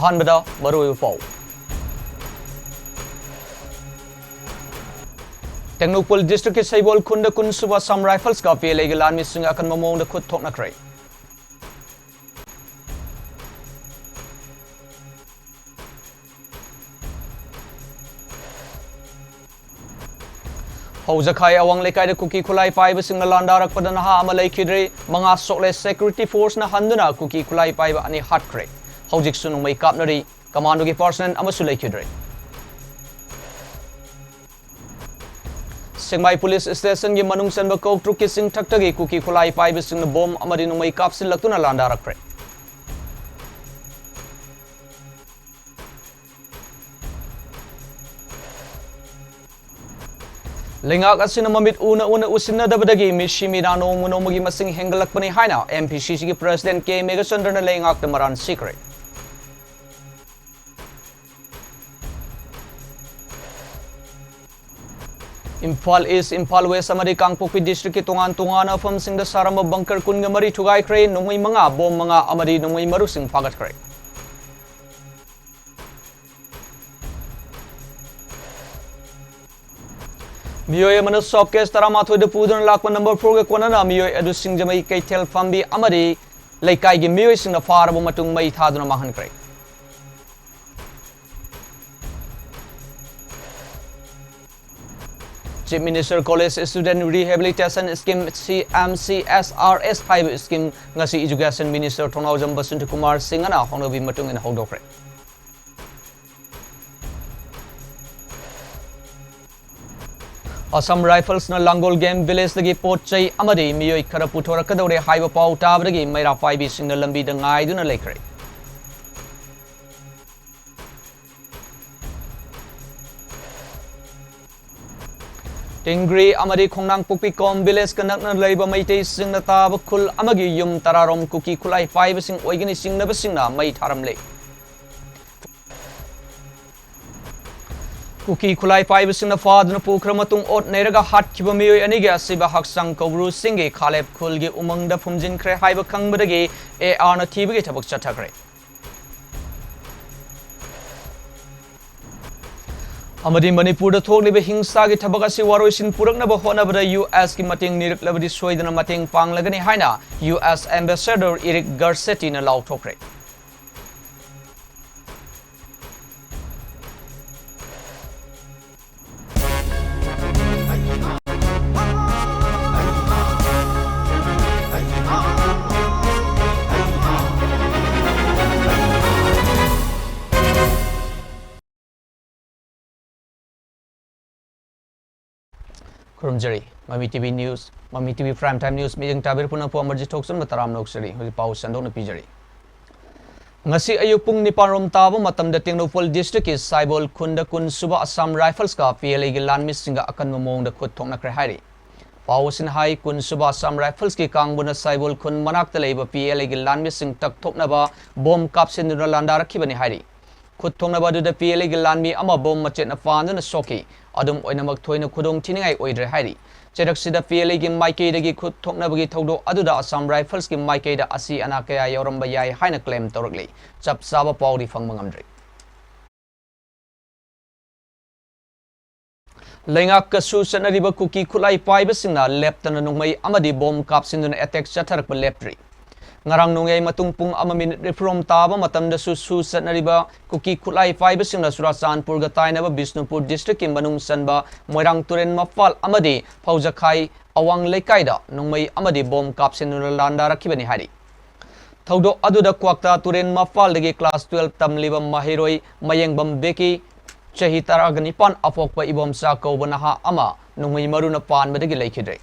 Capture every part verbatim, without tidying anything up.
ꯑꯍꯥꯟꯕꯗ ꯃꯔꯨꯑꯣꯏꯕ ꯄꯥꯎ꯫ ꯇꯦꯡꯅꯧꯄꯜ district ꯀꯤ ꯁꯩꯕꯣꯜ ꯈꯨꯟꯗ ꯀꯨꯟ ꯁꯨꯕ Assam Rifles ꯀ P L A ꯒꯤ ꯂꯥꯟꯃꯤꯁꯤꯡ ꯑꯀꯟꯕ ꯃꯑꯣꯡꯗ ꯈꯨꯠ ꯊꯣꯛꯅꯈ꯭ꯔꯦ꯫ ꯍꯧꯖꯈꯥꯏ ꯑꯋꯥꯡ ꯂꯩꯀꯥꯏꯗ ꯀꯨꯀꯤ ꯈꯨꯠꯂꯥꯏ ꯄꯥꯏꯕꯁꯤꯡꯅ ꯂꯥꯟꯗꯥꯔꯛꯄꯗ ꯅꯍꯥ ꯑꯃ ꯂꯩꯈꯤꯗ꯭ꯔꯦ, ꯃꯉꯥ ꯁꯣꯛꯂꯦ꯫ Security force ꯅ ꯍꯟꯗꯨꯅ ꯀꯨꯀꯤ ꯈꯨꯠꯂꯥꯏ ꯄꯥꯏꯕ ꯑꯅꯤ ꯍꯥꯠꯈ꯭ꯔꯦ꯫ ꯍꯧꯖꯤꯛꯁꯨ ꯅꯣꯡꯃꯩ ꯀꯥꯞꯅꯔꯤ꯫ Commando ꯒꯤ personnel ꯑꯃꯁꯨ ꯂꯩꯈꯤꯗ꯭ꯔꯦ꯫ ꯁꯦꯛꯃꯥꯏ police station ꯒꯤ ꯃꯅꯨꯡ ꯆꯟꯕ ꯀꯣꯛꯇ꯭ꯔꯨꯛꯀꯤ ꯆꯤꯡꯊꯛꯇꯒꯤ ꯀꯨꯀꯤ ꯈꯨꯠꯂꯥꯏ ꯄꯥꯏꯕꯁꯤꯡꯅ bomb ꯑꯃꯗꯤ ꯅꯣꯡꯃꯩ ꯀꯥꯞꯁꯤꯜꯂꯛꯇꯨꯅ ꯂꯥꯟꯗꯥꯔꯛꯈ꯭ꯔꯦ꯫ ꯂꯩꯉꯥꯛ ꯑꯁꯤꯅ ꯃꯃꯤꯠ ꯎꯅ ꯎꯅ ꯎꯁꯤꯟꯅꯗꯕꯗꯒꯤ ꯃꯤꯁꯤ ꯃꯤꯅꯥ ꯅꯣꯡꯃ ꯅꯣꯡꯃꯒꯤ ꯃꯁꯤꯡ ꯍꯦꯟꯒꯠꯂꯛꯄꯅꯤ ꯍꯥꯏꯅ M P C C ꯒꯤ president K ꯃꯦꯘꯆꯟꯗ꯭ꯔꯅ ꯂꯩꯉꯥꯛꯇ ꯃꯔꯥꯟ ꯁꯤꯈ꯭ꯔꯦ꯫ ꯏꯝꯐꯥꯜ East, ꯏꯝꯐꯥꯜ West ꯑꯃꯗꯤ ꯀꯥꯡꯄꯣꯛꯄꯤ district ꯀꯤ ꯇꯣꯉꯥꯟ ꯇꯣꯉꯥꯟꯕ ꯃꯐꯝꯁꯤꯡꯗ ꯁꯥꯔꯝꯕ bunker ꯀꯨꯟꯒ ꯃꯔꯤ ꯊꯨꯒꯥꯏꯈ꯭ꯔꯦ, ꯅꯣꯡꯃꯩ ꯃꯉꯥ, bomb ꯃꯉꯥ ꯑꯃꯗꯤ ꯅꯣꯡꯃꯩ ꯃꯔꯨꯁꯤꯡ ꯐꯥꯒꯠꯈ꯭ꯔꯦ꯫ ꯃꯤꯑꯣꯏ ꯑꯃꯅ soap case ꯇꯔꯥꯃꯥꯊꯣꯏꯗ ꯄꯨꯗꯨꯅ ꯂꯥꯛꯄ number four ꯒ ꯀꯣꯟꯅꯅ ꯃꯤꯑꯣꯏ ꯑꯗꯨ ꯁꯤꯡꯖꯃꯩ ꯀꯩꯊꯦꯜ ꯐꯝꯕꯤ ꯑꯃꯗꯤ ꯂꯩꯀꯥꯏꯒꯤ ꯃꯤꯑꯣꯏꯁꯤꯡꯅ ꯐꯥꯔꯕ ꯃꯇꯨꯡ ꯃꯩ ꯊꯥꯗꯨꯅ ꯃꯥꯡꯍꯟꯈ꯭ꯔꯦ꯫ Chief Minister College Student Rehabilitation Scheme, C M C S R S ꯍꯥꯏꯕ scheme ꯉꯁꯤ Education Minister ꯊꯣꯡꯅꯥꯎꯖꯝ ꯕꯁꯟꯇ ꯀꯨꯃꯥꯔ ꯁꯤꯡꯍꯅ ꯍꯧꯅꯕꯤ ꯃꯇꯨꯡ ꯏꯟꯅ ꯍꯧꯗꯣꯛꯈ꯭ꯔꯦ꯫ Assam Rifles ꯅ ꯂꯥꯡꯒꯣꯜ game village ꯇꯒꯤ ꯄꯣꯠ ꯆꯩ ꯑꯃꯗꯤ ꯃꯤꯑꯣꯏ ꯈꯔ ꯄꯨꯊꯣꯔꯛꯀꯗꯧꯔꯦ ꯍꯥꯏꯕ ꯄꯥꯎ ꯇꯥꯕꯗꯒꯤ ꯃꯩꯔꯥ ꯄꯥꯏꯕꯤꯁꯤꯡꯅ ꯂꯝꯕꯤꯗ ꯉꯥꯏꯗꯨꯅ ꯂꯩꯈ꯭ꯔꯦ꯫ ꯇꯤꯡꯒ꯭ꯔꯤ ꯑꯃꯗꯤ ꯈꯣꯡꯅꯥꯡꯄꯣꯛꯄꯤ ꯀꯣꯝ village ꯀ ꯅꯛꯅ ꯂꯩꯕ ꯃꯩꯇꯩꯁꯤꯡꯅ ꯇꯥꯕ ꯈꯨꯜ ꯑꯃꯒꯤ ꯌꯨꯝ ꯇꯔꯥꯔꯣꯝ ꯀꯨꯀꯤ ꯈꯨꯠꯂꯥꯏ ꯄꯥꯏꯕꯁꯤꯡ ꯑꯣꯏꯒꯅꯤ ꯆꯤꯡꯅꯕꯁꯤꯡꯅ ꯃꯩ ꯊꯥꯔꯝꯂꯦ꯫ ꯀꯨꯀꯤ ꯈꯨꯠꯂꯥꯏ ꯄꯥꯏꯕꯁꯤꯡꯅ ꯐꯥꯗꯨꯅ ꯄꯨꯈ꯭ꯔ ꯃꯇꯨꯡ ꯑꯣꯠ ꯅꯩꯔꯒ ꯍꯥꯠꯈꯤꯕ ꯃꯤꯑꯣꯏ ꯑꯅꯤꯒꯤ ꯑꯁꯤꯕ ꯍꯛꯆꯥꯡ ꯀꯧꯕ꯭ꯔꯨ ꯆꯤꯡꯒꯤ ꯈꯥꯂꯦꯞ ꯈꯨꯜꯒꯤ ꯎꯃꯪꯗ ꯐꯨꯝꯖꯤꯟꯈ꯭ꯔꯦ ꯍꯥꯏꯕ ꯈꯪꯕꯗꯒꯤ A R ꯅ ꯊꯤꯕꯒꯤ ꯊꯕꯛ ꯆꯠꯊꯈ꯭ꯔꯦ꯫ ꯑꯃꯗꯤ ꯃꯅꯤꯄꯨꯔꯗ ꯊꯣꯛꯂꯤꯕ ꯍꯤꯡꯁꯥꯒꯤ ꯊꯕꯛ ꯑꯁꯤ ꯋꯥꯔꯣꯏꯁꯤꯟ ꯄꯨꯔꯛꯅꯕ ꯍꯣꯠꯅꯕꯗ ꯌꯨ ꯑꯦꯁꯀꯤ ꯃꯇꯦꯡ ꯅꯤꯔꯛꯂꯕꯗꯤ ꯁꯣꯏꯗꯅ ꯃꯇꯦꯡ ꯄꯥꯡꯂꯒꯅꯤ ꯍꯥꯏꯅ ꯌꯨ ꯑꯦꯁ ꯑꯦꯝꯕꯦꯁꯦꯗꯔ ꯏꯔꯤꯛ ꯒꯥꯔꯁꯦꯇꯤꯅ ꯂꯥꯎꯊꯣꯛꯈ꯭ꯔꯦ꯫ ꯈꯨꯔꯨꯝꯖꯔꯤ꯫ ꯃꯃꯤ ꯇꯤ ꯚꯤ ꯅ꯭ꯌꯨꯁ, ꯃꯃꯤ T V Prime Time News ꯃꯤꯠꯌꯦꯡ ꯇꯥꯕꯤꯔꯤꯕ ꯄꯨꯝꯅꯃꯛꯄꯨ ꯑꯃꯔꯖꯤꯠ ꯊꯣꯛꯆꯟꯕ ꯇꯔꯥꯝꯅ ꯑꯣꯛꯆꯔꯤ꯫ ꯍꯧꯖꯤꯛ ꯄꯥꯎ ꯁꯟꯗꯣꯛꯅ ꯄꯤꯖꯔꯤ꯫ ꯉꯁꯤ ꯑꯌꯨꯛ ꯄꯨꯡ ꯅꯤꯄꯥꯟ ꯔꯣꯝ ꯇꯥꯕ ꯃꯇꯝꯗ ꯇꯦꯡꯅꯧꯄꯜ ꯗꯤꯁꯇ꯭ꯔꯤꯛꯀꯤ ꯁꯥꯏꯕꯣꯜ ꯈꯨꯟꯗ ꯀꯨꯟ ꯁꯨꯕ ꯑꯁꯥꯝ ꯔꯥꯏꯐꯜꯁꯀ ꯄꯤ ꯑꯦꯜ ꯑꯦꯒꯤ ꯂꯥꯟꯃꯤꯁꯤꯡꯒ ꯑꯀꯟꯕ ꯃꯑꯣꯡꯗ ꯈꯨꯠ ꯊꯣꯛꯅꯈ꯭ꯔꯦ ꯍꯥꯏꯔꯤ꯫ ꯄꯥꯎ ꯑꯁꯤꯅ ꯍꯥꯏ, ꯀꯨꯟ ꯁꯨꯕ ꯑꯁꯥꯝ ꯔꯥꯏꯐꯜꯁꯀꯤ ꯀꯥꯡꯕꯨꯅ ꯁꯥꯏꯕꯣꯜ ꯈꯨꯟ ꯃꯅꯥꯛꯇ ꯂꯩꯕ ꯄꯤ ꯑꯦꯜ ꯑꯦꯒꯤ ꯂꯥꯟꯃꯤꯁꯤꯡ ꯇꯛꯊꯣꯛꯅꯕ ꯕꯣꯝ ꯀꯥꯞꯁꯤꯟꯗꯨꯅ ꯂꯥꯟꯗꯥꯔꯛꯈꯤꯕꯅꯤ ꯍꯥꯏꯔꯤ꯫ ꯈꯨꯠ ꯊꯣꯛꯅꯕ ꯑꯗꯨꯗ ꯄꯤ ꯑꯦꯜ ꯑꯦꯒꯤ ꯂꯥꯟꯃꯤ ꯑꯃ ꯕꯣꯝ ꯃꯆꯦꯠꯅ ꯄꯥꯟꯗꯨꯅ ꯁꯣꯛꯈꯤ꯫ ꯑꯗꯨꯝ ꯑꯣꯏꯅꯃꯛ ꯊꯣꯏꯅ ꯈꯨꯗꯣꯡ ꯊꯤꯅꯤꯡꯉꯥꯏ ꯑꯣꯏꯗ꯭ꯔꯦ ꯍꯥꯏꯔꯤ꯫ ꯆꯩꯔꯛꯁꯤꯗ ꯄꯤ ꯑꯦꯜ ꯑꯦꯒꯤ ꯃꯥꯏꯀꯩꯗꯒꯤ ꯈꯨꯠ ꯊꯣꯛꯅꯕꯒꯤ ꯊꯧꯗꯣꯛ ꯑꯗꯨꯗ ꯑꯁꯥꯝ ꯔꯥꯏꯐꯜꯁꯀꯤ ꯃꯥꯏꯀꯩꯗ ꯑꯁꯤ ꯑꯅꯥ ꯀꯌꯥ ꯌꯥꯎꯔꯝꯕ ꯌꯥꯏ ꯍꯥꯏꯅ ꯀ꯭ꯂꯦꯝ ꯇꯧꯔꯛꯂꯤ꯫ ꯆꯞ ꯆꯥꯕ ꯄꯥꯎꯗꯤ ꯐꯪꯕ ꯉꯝꯗ꯭ꯔꯤ꯫ ꯂꯩꯉꯥꯛꯀ ꯁꯨ ꯆꯠꯅꯔꯤꯕ ꯀꯨꯀꯤ ꯈꯨꯠꯂꯥꯏ ꯄꯥꯏꯕꯁꯤꯡꯅ ꯂꯦꯞꯇꯅ ꯅꯣꯡꯃꯩ ꯑꯃꯗꯤ ꯕꯣꯝ ꯀꯥꯞꯁꯤꯟꯗꯨꯅ ꯑꯦꯇꯦꯛ ꯆꯠꯊꯔꯛꯄ ꯂꯦꯞꯇ꯭ꯔꯤ꯫ ꯉꯔꯥꯡ ꯅꯣꯡꯌꯥꯏ ꯃꯇꯨꯡ ꯄꯨꯡ ꯑꯃ ꯃꯤꯅꯤꯠ ꯅꯤꯐꯨꯔꯣꯝ ꯇꯥꯕ ꯃꯇꯝꯗꯁꯨ ꯁꯨ ꯆꯠꯅꯔꯤꯕ ꯀꯨꯀꯤ ꯈꯨꯠꯂꯥꯏ ꯄꯥꯏꯕꯁꯤꯡꯅ ꯆꯨꯔꯥꯆꯥꯟꯄꯨꯔꯒ ꯇꯥꯏꯅꯕ ꯕꯤꯁꯅꯨꯄꯨꯔ ꯗꯤꯁꯇ꯭ꯔꯤꯛꯀꯤ ꯃꯅꯨꯡ ꯆꯟꯕ ꯃꯣꯏꯔꯥꯡ ꯇꯨꯔꯦꯟ ꯃꯄꯥꯜ ꯑꯃꯗꯤ ꯐꯧꯖꯈꯥꯏ ꯑꯋꯥꯡ ꯂꯩꯀꯥꯏꯗ ꯅꯣꯡꯃꯩ ꯑꯃꯗꯤ ꯕꯣꯝ ꯀꯥꯞꯁꯤꯟꯗꯨꯅ ꯂꯥꯟꯗꯥꯔꯛꯈꯤꯕꯅꯤ ꯍꯥꯏꯔꯤ꯫ ꯊꯧꯗꯣꯛ ꯑꯗꯨꯗ ꯀ꯭ꯋꯥꯛꯇꯥ ꯇꯨꯔꯦꯟ ꯃꯄꯥꯜꯗꯒꯤ class twelve ꯇꯝꯂꯤꯕ ꯃꯍꯩꯔꯣꯏ ꯃꯌꯦꯡꯕꯝ ꯕꯦꯀꯤ, ꯆꯍꯤ ꯇꯔꯥꯒ ꯅꯤꯄꯥꯟ, ꯑꯄꯣꯛꯄ ꯏꯕꯣꯝꯆꯥ ꯀꯧꯕ ꯅꯍꯥ ꯑꯃ ꯅꯣꯡꯃꯩ ꯃꯔꯨꯅ ꯄꯥꯟꯕꯗꯒꯤ ꯂꯩꯈꯤꯗ꯭ꯔꯦ꯫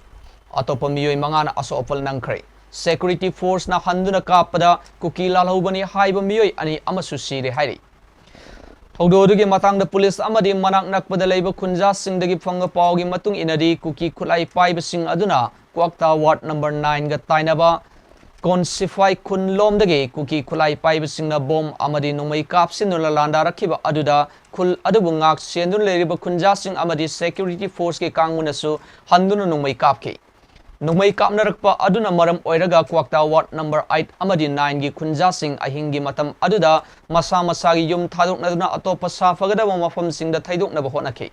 ꯑꯇꯣꯞꯄ ꯃꯤꯑꯣꯏ ꯃꯉꯥꯅ ꯑꯁꯣꯛ ꯑꯄꯜ ꯅꯪꯈ꯭ꯔꯦ꯫ Security forceꯅ ꯍꯟꯗꯨꯅ ꯀꯥꯞꯄꯗ ꯀꯨꯀꯤ ꯂꯥꯜꯍꯧꯕꯅꯤ ꯍꯥꯏꯕ ꯃꯤꯑꯣꯏ ꯑꯅꯤ ꯑꯃꯁꯨ ꯁꯤꯔꯦ ꯍꯥꯏꯔꯤ꯫ ꯊꯧꯗꯣꯛ ꯑꯗꯨꯒꯤ ꯃꯇꯥꯡꯗ ꯄꯨꯂꯤꯁ ꯑꯃꯗꯤ ꯃꯅꯥꯛ ꯅꯛꯄꯗ ꯂꯩꯕ ꯈꯨꯟꯖꯥꯁꯤꯡꯗꯒꯤ ꯐꯪꯕ ꯄꯥꯎꯒꯤ ꯃꯇꯨꯡ ꯏꯟꯅꯗꯤ, ꯀꯨꯀꯤ ꯈꯨꯠꯂꯥꯏ ꯄꯥꯏꯕꯁꯤꯡ ꯑꯗꯨꯅ ꯀ꯭ꯋꯥꯛꯇꯥ ward number nineꯒ ꯇꯥꯏꯅꯕ ꯀꯣꯟꯁꯤꯐꯥꯏ ꯈꯨꯟ ꯂꯣꯝꯗꯒꯤ ꯀꯨꯀꯤ ꯈꯨꯠꯂꯥꯏ ꯄꯥꯏꯕꯁꯤꯡꯅ ꯕꯣꯝ ꯑꯃꯗꯤ ꯅꯣꯡꯃꯩ ꯀꯥꯞꯁꯤꯟꯗꯨꯅ ꯂꯥꯟꯗꯥꯔꯛꯈꯤꯕ ꯑꯗꯨꯗ ꯈꯨꯜ ꯑꯗꯨꯕꯨ ꯉꯥꯛ ꯁꯦꯟꯗꯨꯅ ꯂꯩꯔꯤꯕ ꯈꯨꯟꯖꯥꯁꯤꯡ ꯑꯃꯗꯤ security forceꯀꯤ ꯀꯥꯡꯕꯨꯅꯁꯨ ꯍꯟꯗꯨꯅ ꯅꯣꯡꯃꯩ ꯀꯥꯞꯈꯤ꯫ ꯅꯣꯡꯃꯩ ꯀꯥꯞꯅꯔꯛꯄ ꯑꯗꯨꯅ ꯃꯔꯝ ꯑꯣꯏꯔꯒ ꯀ꯭ꯋꯥꯛꯇꯥ ward number eight ꯑꯃꯗꯤ nine ꯒꯤ ꯈꯨꯟꯖꯥꯁꯤꯡ ꯑꯍꯤꯡꯒꯤ ꯃꯇꯝ ꯑꯗꯨꯗ ꯃꯁꯥ ꯃꯁꯥꯒꯤ ꯌꯨꯝ ꯊꯥꯗꯣꯛꯅꯗꯨꯅ ꯑꯇꯣꯞꯄ ꯁꯥꯐꯒꯗꯕ ꯃꯐꯝꯁꯤꯡꯗ ꯊꯩꯗꯣꯛꯅꯕ ꯍꯣꯠꯅꯈꯤ꯫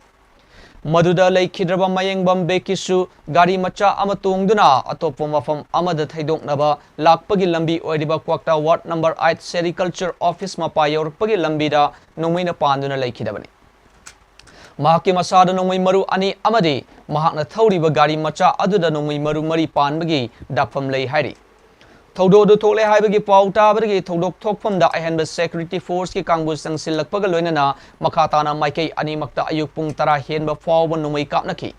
ꯃꯗꯨꯗ ꯂꯩꯈꯤꯗ꯭ꯔꯕ ꯃꯌꯦꯡꯕꯝ ꯕꯦꯀꯤꯁꯨ ꯒꯥꯔꯤ ꯃꯆꯥ ꯑꯃ ꯇꯣꯡꯗꯨꯅ ꯑꯇꯣꯞꯄ ꯃꯐꯝ ꯑꯃꯗ ꯊꯩꯗꯣꯛꯅꯕ ꯂꯥꯛꯄꯒꯤ ꯂꯝꯕꯤ ꯑꯣꯏꯔꯤꯕ ꯀ꯭ꯋꯥꯛꯇꯥ ward number eight sericulture office ꯃꯄꯥ ꯌꯧꯔꯛꯄꯒꯤ ꯂꯝꯕꯤꯗ ꯅꯣꯡꯃꯩꯅ ꯄꯥꯟꯗꯨꯅ ꯂꯩꯈꯤꯗꯕꯅꯤ꯫ ꯃꯍꯥꯛꯀꯤ ꯃꯁꯥꯗ ꯅꯣꯡꯃꯩ ꯃꯔꯨ ꯑꯅꯤ ꯑꯃꯗꯤ ꯃꯍꯥꯛꯅ ꯊꯧꯔꯤꯕ ꯒꯥꯔꯤ ꯃꯆꯥ ꯑꯗꯨꯗ ꯅꯣꯡꯃꯩ ꯃꯔꯨ ꯃꯔꯤ ꯄꯥꯟꯕꯒꯤ ꯗꯥꯛꯐꯝ ꯂꯩ ꯍꯥꯏꯔꯤ꯫ ꯊꯧꯗꯣꯛ ꯑꯗꯨ ꯊꯣꯛꯂꯦ ꯍꯥꯏꯕꯒꯤ ꯄꯥꯎ ꯇꯥꯕꯗꯒꯤ ꯊꯧꯗꯣꯛ ꯊꯣꯛꯐꯝꯗ ꯑꯍꯦꯟꯕ security force ꯀꯤ ꯀꯥꯡꯕꯨ ꯆꯪꯁꯤꯜꯂꯛꯄꯒ ꯂꯣꯏꯅꯅ ꯃꯈꯥ ꯇꯥꯅ ꯃꯥꯏꯀꯩ ꯑꯅꯤꯃꯛꯇ ꯑꯌꯨꯛ ꯄꯨꯡ ꯇꯔꯥ ꯍꯦꯟꯕ ꯐꯥꯎꯕ ꯅꯣꯡꯃꯩ ꯀꯥꯞꯅꯈꯤ꯫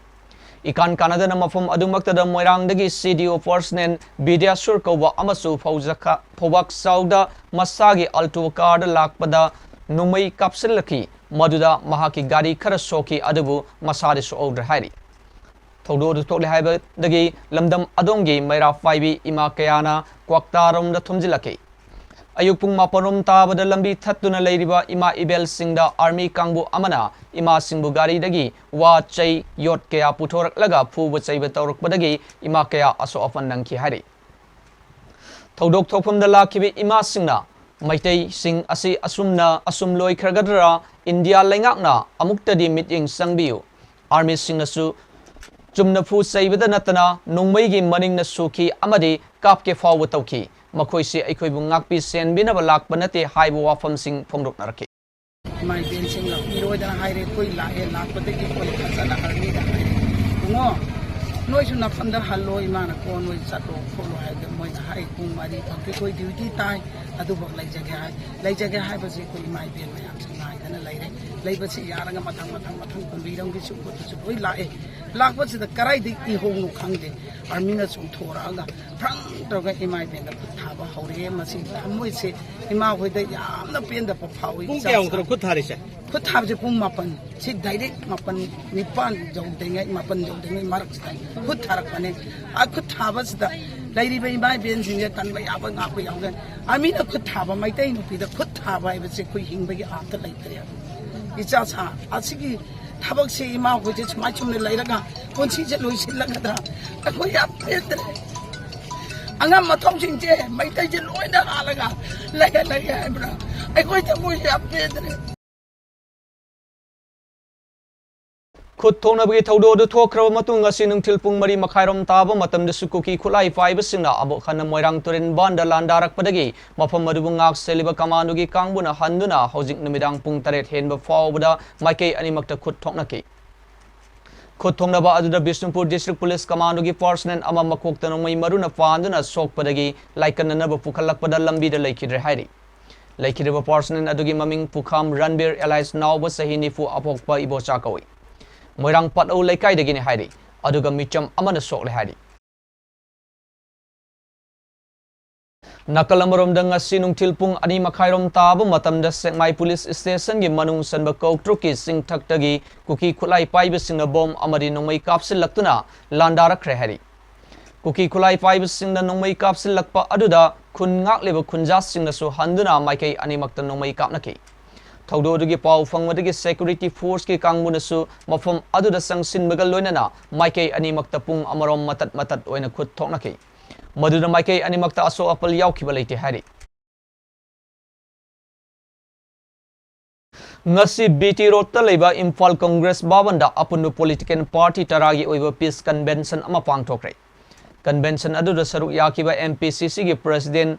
ꯏꯀꯥꯟ ꯀꯥꯟꯅꯗꯅ ꯃꯐꯝ ꯑꯗꯨꯃꯛꯇꯗ ꯃꯣꯏꯔꯥꯡꯗꯒꯤ C D O personnel ꯕꯤꯗ꯭ꯌꯥꯁꯨꯔ ꯀꯧꯕ ꯑꯃꯁꯨ ꯐꯧꯖꯈ-, ꯐꯧꯕꯥꯛ ꯆꯥꯎꯗ ꯃꯁꯥꯒꯤ Alto car ꯗ ꯂꯥꯛꯄꯗ ꯅꯣꯡꯃꯩ ꯀꯥꯞꯁꯤꯜꯂꯛꯈꯤ꯫ ꯃꯗꯨꯗ ꯃꯍꯥꯛꯀꯤ ꯒꯥꯔꯤ ꯈꯔ ꯁꯣꯛꯈꯤ, ꯑꯗꯨꯕꯨ ꯃꯁꯥꯗꯤ ꯁꯣꯛꯍꯧꯗ꯭ꯔꯦ ꯍꯥꯏꯔꯤ꯫ ꯊꯧꯗꯣꯛ ꯑꯗꯨ ꯊꯣꯛꯂꯦ ꯍꯥꯏꯕꯗꯒꯤ ꯂꯝꯗꯝ ꯑꯗꯣꯝꯒꯤ ꯃꯩꯔꯥ ꯄꯥꯏꯕꯤ ꯏꯃꯥ ꯀꯌꯥꯅ ꯀ꯭ꯋꯥꯛꯇꯥꯔꯣꯝꯗ ꯊꯨꯝꯖꯤꯜꯂꯛꯈꯤ꯫ ꯑꯌꯨꯛ ꯄꯨꯡ ꯃꯥꯄꯟ ꯔꯣꯝ ꯇꯥꯕꯗ ꯂꯝꯕꯤ ꯊꯠꯇꯨꯅ ꯂꯩꯔꯤꯕ ꯏꯃꯥ ꯏꯕꯦꯜꯁꯤꯡꯗ army ꯀꯥꯡꯕꯨ ꯑꯃꯅ ꯏꯃꯥꯁꯤꯡꯕꯨ ꯒꯥꯔꯤꯗꯒꯤ ꯋꯥ, ꯆꯩ, ꯌꯣꯠ ꯀꯌꯥ ꯄꯨꯊꯣꯔꯛꯂꯒ ꯐꯨꯕ ꯆꯩꯕ ꯇꯧꯔꯛꯄꯗꯒꯤ ꯏꯃꯥ ꯀꯌꯥ ꯑꯁꯣꯛ ꯑꯄꯟ ꯅꯪꯈꯤ ꯍꯥꯏꯔꯤ꯫ ꯊꯧꯗꯣꯛ ꯊꯣꯛꯐꯝꯗ ꯂꯥꯛꯈꯤꯕ ꯏꯃꯥꯁꯤꯡꯅ ꯃꯩꯇꯩꯁꯤꯡ ꯑꯁꯤ ꯑꯁꯨꯝꯅ ꯑꯁꯨꯝ ꯂꯣꯏꯈ꯭ꯔꯒꯗ꯭ꯔꯥ? ꯏꯟꯗꯤꯌꯥ ꯂꯩꯉꯥꯛꯅ ꯑꯃꯨꯛꯇꯗꯤ ꯃꯤꯠꯌꯦꯡ ꯆꯪꯕꯤꯌꯨ꯫ Army ꯁꯤꯡꯅꯁꯨ ꯆꯨꯝꯅ ꯐꯨ ꯆꯩꯕꯗ ꯅꯠꯇꯅ ꯅꯣꯡꯃꯩꯒꯤ ꯃꯅꯤꯡꯅ ꯁꯨꯈꯤ ꯑꯃꯗꯤ ꯀꯥꯞꯀꯦ ꯐꯥꯎꯕ ꯇꯧꯈꯤ꯫ ꯃꯈꯣꯏꯁꯤ ꯑꯩꯈꯣꯏꯕꯨ ꯉꯥꯛꯄꯤ ꯁꯦꯟꯕꯤꯅꯕ ꯂꯥꯛꯄ ꯅꯠꯇꯦ ꯍꯥꯏꯕ ꯋꯥꯐꯝꯁꯤꯡ ꯐꯣꯡꯗꯣꯛꯅꯔꯛꯈꯤ꯫ ꯏꯃꯥ ꯏꯕꯦꯟꯁꯤꯡ ꯂꯥꯛꯄꯤꯔꯣꯏꯗꯅ ꯍꯥꯏꯔꯦ꯫ ꯑꯩꯈꯣꯏ ꯂꯥꯛꯑꯦ, ꯂꯥꯛꯄꯗꯒꯤ ꯑꯩꯈꯣꯏ ꯐꯖꯅ army ꯗ ꯍꯥꯏꯔꯦ, "ꯏꯕꯨꯡꯉꯣ, ꯅꯣꯏꯁꯨ ꯅꯐꯝꯗ ꯍꯜꯂꯣ, ꯏꯃꯥꯅ ꯀꯣ ꯅꯣꯏ ꯆꯠꯂꯣ ꯈꯣꯠꯂꯣ" ꯍꯥꯏꯕꯗ ꯃꯣꯏꯅ ꯍꯥꯏ, "ꯄꯨꯡ ꯃꯔꯤ ꯐꯥꯎꯗꯤ ꯑꯩꯈꯣꯏ duty ꯇꯥꯏ, ꯑꯗꯨꯐꯥꯎ ꯂꯩꯖꯒꯦ" ꯍꯥꯏ꯫ ꯂꯩꯖꯒꯦ ꯍꯥꯏꯕꯁꯤ ꯑꯩꯈꯣꯏ ꯏꯃꯥ ꯏꯕꯦꯟ ꯃꯌꯥꯝꯁꯤ ꯉꯥꯏꯗꯅ ꯂꯩꯔꯦ꯫ ꯂꯩꯕꯁꯤ ꯌꯥꯔꯒ ꯃꯊꯪ ꯃꯊꯪ ꯃꯊꯪ ꯀꯨꯝꯕꯤꯔꯝꯒꯤꯁꯨ ꯈꯣꯠꯄꯁꯨ ꯂꯣꯏ ꯂꯥꯛꯑꯦ꯫ ꯂꯥꯛꯄꯁꯤꯗ ꯀꯗꯥꯏꯗꯒꯤ ꯏꯍꯧꯅꯣ ꯈꯪꯗꯦ, army ꯅ ꯆꯣꯡꯊꯣꯔꯛꯑꯒ ꯐ꯭ꯔꯪ ꯇꯧꯔꯒ ꯏꯃꯥ ꯏꯕꯦꯟꯗ ꯈꯨꯠ ꯊꯥꯕ ꯍꯧꯔꯛꯑꯦ꯫ ꯃꯁꯤ ꯊꯃꯣꯏꯁꯦ ꯏꯃꯥ ꯍꯣꯏꯗ ꯌꯥꯝꯅ ꯄꯦꯟꯗꯕ ꯐꯥꯎꯏ꯫ ꯄꯨꯡ ꯏꯆꯥ ꯀꯌꯥꯃꯨꯛꯇꯅꯣ ꯁꯥ- ꯈꯨꯠ ꯊꯥꯔꯤꯁꯦ? ꯈꯨꯠ ꯊꯥꯕꯁꯦ ꯄꯨꯡ ꯃꯥꯄꯟ꯫ ꯁꯤ direct ꯃꯥꯄꯟ, ꯅꯤꯄꯥꯟ ꯌꯧꯗ꯭ꯔꯤꯉꯩ, ꯃꯥꯄꯟ ꯌꯧꯗ꯭ꯔꯤꯉꯩ ꯃꯔꯛꯁꯤꯗ ꯈꯨꯠ ꯊꯥꯔꯛꯄꯅꯦ꯫ ꯑ, ꯈꯨꯠ ꯊꯥꯕꯁꯤꯗ ꯂꯩꯔꯤꯕ ꯏꯃꯥ ꯏꯕꯦꯟꯁꯤꯡꯁꯦ ꯇꯟꯕ ꯌꯥꯕ ꯉꯥꯛꯄ ꯌꯥꯎꯒꯦ꯫ Army ꯅ ꯈꯨꯠ ꯊꯥꯕ, ꯃꯩꯇꯩ ꯅꯨꯄꯤꯗ ꯈꯨꯠ ꯊꯥꯕ ꯍꯥꯏꯕꯁꯦ ꯑꯩꯈꯣꯏ ꯍꯤꯡꯕꯒꯤ ꯑꯥꯔꯊ ꯂꯩꯇ꯭ꯔꯦ꯫ ꯏꯆꯥ ꯁꯥ ꯑꯁꯤꯒꯤ ꯊꯕꯛꯁꯤ ꯏꯃꯥ ꯑꯩꯈꯣꯏꯁꯦ ꯁꯨꯃꯥꯏ ꯁꯨꯝꯅ ꯂꯩꯔꯒ ꯄꯨꯟꯁꯤꯁꯦ ꯂꯣꯏꯁꯤꯜꯂꯒꯗ꯭ꯔꯥ? ꯑꯩꯈꯣꯏ ꯌꯥꯝ ꯄꯦꯟꯗ꯭ꯔꯦ꯫ ꯑꯉꯝ ꯑꯊꯧꯁꯤꯡꯁꯦ ꯃꯩꯇꯩꯁꯦ ꯂꯣꯏꯅ ꯍꯥꯠꯂꯒ ꯂꯩꯍꯜꯂꯒꯦ ꯍꯥꯏꯕ꯭ꯔꯥ? ꯑꯩꯈꯣꯏ ꯊꯃꯣꯏꯁꯦ ꯌꯥꯝ ꯄꯦꯟꯗ꯭ꯔꯦ꯫ ꯈꯨꯠ ꯊꯣꯛꯅꯕꯒꯤ ꯊꯧꯗꯣꯛ ꯑꯗꯨ ꯊꯣꯛꯈ꯭ꯔꯕ ꯃꯇꯨꯡ, ꯉꯁꯤ ꯅꯨꯡꯊꯤꯜ ꯄꯨꯡ ꯃꯔꯤ ꯃꯈꯥꯏꯔꯣꯝ ꯇꯥꯕ ꯃꯇꯝꯗꯁꯨ ꯀꯨꯀꯤ ꯈꯨꯠꯂꯥꯏ ꯄꯥꯏꯕꯁꯤꯡꯅ ꯑꯃꯨꯛ ꯍꯟꯅ ꯃꯣꯏꯔꯥꯡ ꯇꯨꯔꯦꯜ ꯕꯥꯟꯗ ꯂꯥꯟꯗꯥꯔꯛꯄꯗꯒꯤ ꯃꯐꯝ ꯑꯗꯨꯕꯨ ꯉꯥꯛ ꯁꯦꯜꯂꯤꯕ ꯀꯃꯥꯟꯗꯣꯒꯤ ꯀꯥꯡꯕꯨꯅ ꯍꯟꯗꯨꯅ ꯍꯧꯖꯤꯛ ꯅꯨꯃꯤꯗꯥꯡ ꯄꯨꯡ ꯇꯔꯦꯠ ꯍꯦꯟꯕ ꯐꯥꯎꯕꯗ ꯃꯥꯏꯀꯩ ꯑꯅꯤꯃꯛꯇ ꯈꯨꯠ ꯊꯣꯛꯅꯈꯤ꯫ ꯈꯨꯠ ꯊꯣꯛꯅꯕ ꯑꯗꯨꯗ ꯕꯤꯁꯅꯨꯄꯨꯔ ꯗꯤꯁꯇ꯭ꯔꯤꯛ ꯄꯨꯂꯤꯁ ꯀꯃꯥꯟꯗꯣꯒꯤ ꯄꯔꯁꯅꯦꯜ ꯑꯃ ꯃꯀꯣꯛꯇ ꯅꯣꯡꯃꯩ ꯃꯔꯨꯅ ꯄꯥꯟꯗꯨꯅ ꯁꯣꯛꯄꯗꯒꯤ ꯂꯥꯏꯀꯠꯅꯅꯕ ꯄꯨꯈꯠꯂꯛꯄꯗ ꯂꯝꯕꯤꯗ ꯂꯩꯈꯤꯗ꯭ꯔꯦ ꯍꯥꯏꯔꯤ꯫ ꯂꯩꯈꯤꯗ꯭ꯔꯕ ꯄꯔꯁꯅꯦꯜ ꯑꯗꯨꯒꯤ ꯃꯃꯤꯡ ꯄꯨꯈꯥꯝ ꯔꯟꯕꯤꯔ ꯑꯦꯂꯥꯏꯁ ꯅꯥꯎꯕ, ꯆꯍꯤ ꯅꯤꯐꯨ, ꯑꯄꯣꯛꯄ ꯏꯕꯣꯆꯥ ꯀꯧꯏ꯫ ꯃꯣꯏꯔꯥꯡ ꯄꯥꯠꯂꯧ ꯂꯩꯀꯥꯏꯗꯒꯤꯅꯤ ꯍꯥꯏꯔꯤ꯫ ꯑꯗꯨꯒ ꯃꯤꯆꯝ ꯑꯃꯅ ꯁꯣꯛꯂꯦ ꯍꯥꯏꯔꯤ꯫ ꯅꯥꯀꯜ ꯑꯃꯔꯣꯝꯗ, ꯉꯁꯤ ꯅꯨꯡꯊꯤꯜ ꯄꯨꯡ ꯑꯅꯤ ꯃꯈꯥꯏꯔꯣꯝ ꯇꯥꯕ ꯃꯇꯝꯗ ꯁꯦꯛꯃꯥꯏ ꯄꯨꯂꯤꯁ ꯁ꯭ꯇꯦꯁꯟꯒꯤ ꯃꯅꯨꯡ ꯆꯟꯕ ꯀꯧꯇ꯭ꯔꯨꯛꯀꯤ ꯆꯤꯡꯊꯛꯇꯒꯤ ꯀꯨꯀꯤ ꯈꯨꯠꯂꯥꯏ ꯄꯥꯏꯕꯁꯤꯡꯅ ꯕꯣꯝ ꯑꯃꯗꯤ ꯅꯣꯡꯃꯩ ꯀꯥꯞꯁꯤꯜꯂꯛꯇꯨꯅ ꯂꯥꯟꯗꯥꯔꯛꯈ꯭ꯔꯦ ꯍꯥꯏꯔꯤ꯫ ꯀꯨꯀꯤ ꯈꯨꯠꯂꯥꯏ ꯄꯥꯏꯕꯁꯤꯡꯅ ꯅꯣꯡꯃꯩ ꯀꯥꯞꯁꯤꯜꯂꯛꯄ ꯑꯗꯨꯗ ꯈꯨꯟ ꯉꯥꯛꯂꯤꯕ ꯈꯨꯟꯖꯥꯁꯤꯡꯅꯁꯨ ꯍꯟꯗꯨꯅ ꯃꯥꯏꯀꯩ ꯑꯅꯤꯃꯛꯇ ꯅꯣꯡꯃꯩ ꯀꯥꯞꯅꯈꯤ꯫ ꯊꯧꯗꯣꯛ ꯑꯗꯨꯒꯤ ꯄꯥꯎ ꯐꯪꯕꯗꯒꯤ ꯁꯦꯀ꯭ꯌꯨꯔꯤꯇꯤ ꯐꯣꯔꯁꯀꯤ ꯀꯥꯡꯕꯨꯅꯁꯨ ꯃꯐꯝ ꯑꯗꯨꯗ ꯆꯪꯁꯤꯟꯕꯒ ꯂꯣꯏꯅꯅ ꯃꯥꯏꯀꯩ ꯑꯅꯤꯃꯛꯇ ꯄꯨꯡ ꯑꯃꯔꯣꯝ ꯃꯇꯠ ꯃꯇꯠ ꯑꯣꯏꯅ ꯈꯨꯠ ꯊꯣꯛꯅꯈꯤ꯫ ꯃꯗꯨꯗ ꯃꯥꯏꯀꯩ ꯑꯅꯤꯃꯛꯇ ꯑꯁꯣꯛ ꯑꯄꯜ ꯌꯥꯎꯈꯤꯕ ꯂꯩꯇꯦ ꯍꯥꯏꯔꯤ꯫ ꯉꯁꯤ ꯕꯤ ꯇꯤ ꯔꯣꯗꯇ ꯂꯩꯕ ꯏꯝꯐꯥꯜ ꯀꯪꯒ꯭ꯔꯦꯁ ꯚꯕꯟꯗ ꯑꯄꯨꯟꯕ ꯄꯣꯂꯤꯇꯤꯀꯦꯜ ꯄꯥꯔꯇꯤ ꯇꯔꯥꯒꯤ ꯑꯣꯏꯕ ꯄꯤꯁ ꯀꯟꯚꯦꯟꯁꯟ ꯑꯃ ꯄꯥꯡꯊꯣꯛꯈ꯭ꯔꯦ꯫ ꯀꯟꯚꯦꯟꯁꯟ ꯑꯗꯨꯗ ꯁꯔꯨꯛ ꯌꯥꯈꯤꯕ ꯑꯦꯝ ꯄꯤ ꯁꯤ ꯁꯤꯒꯤ ꯄ꯭ꯔꯁꯤꯗꯦꯟꯠ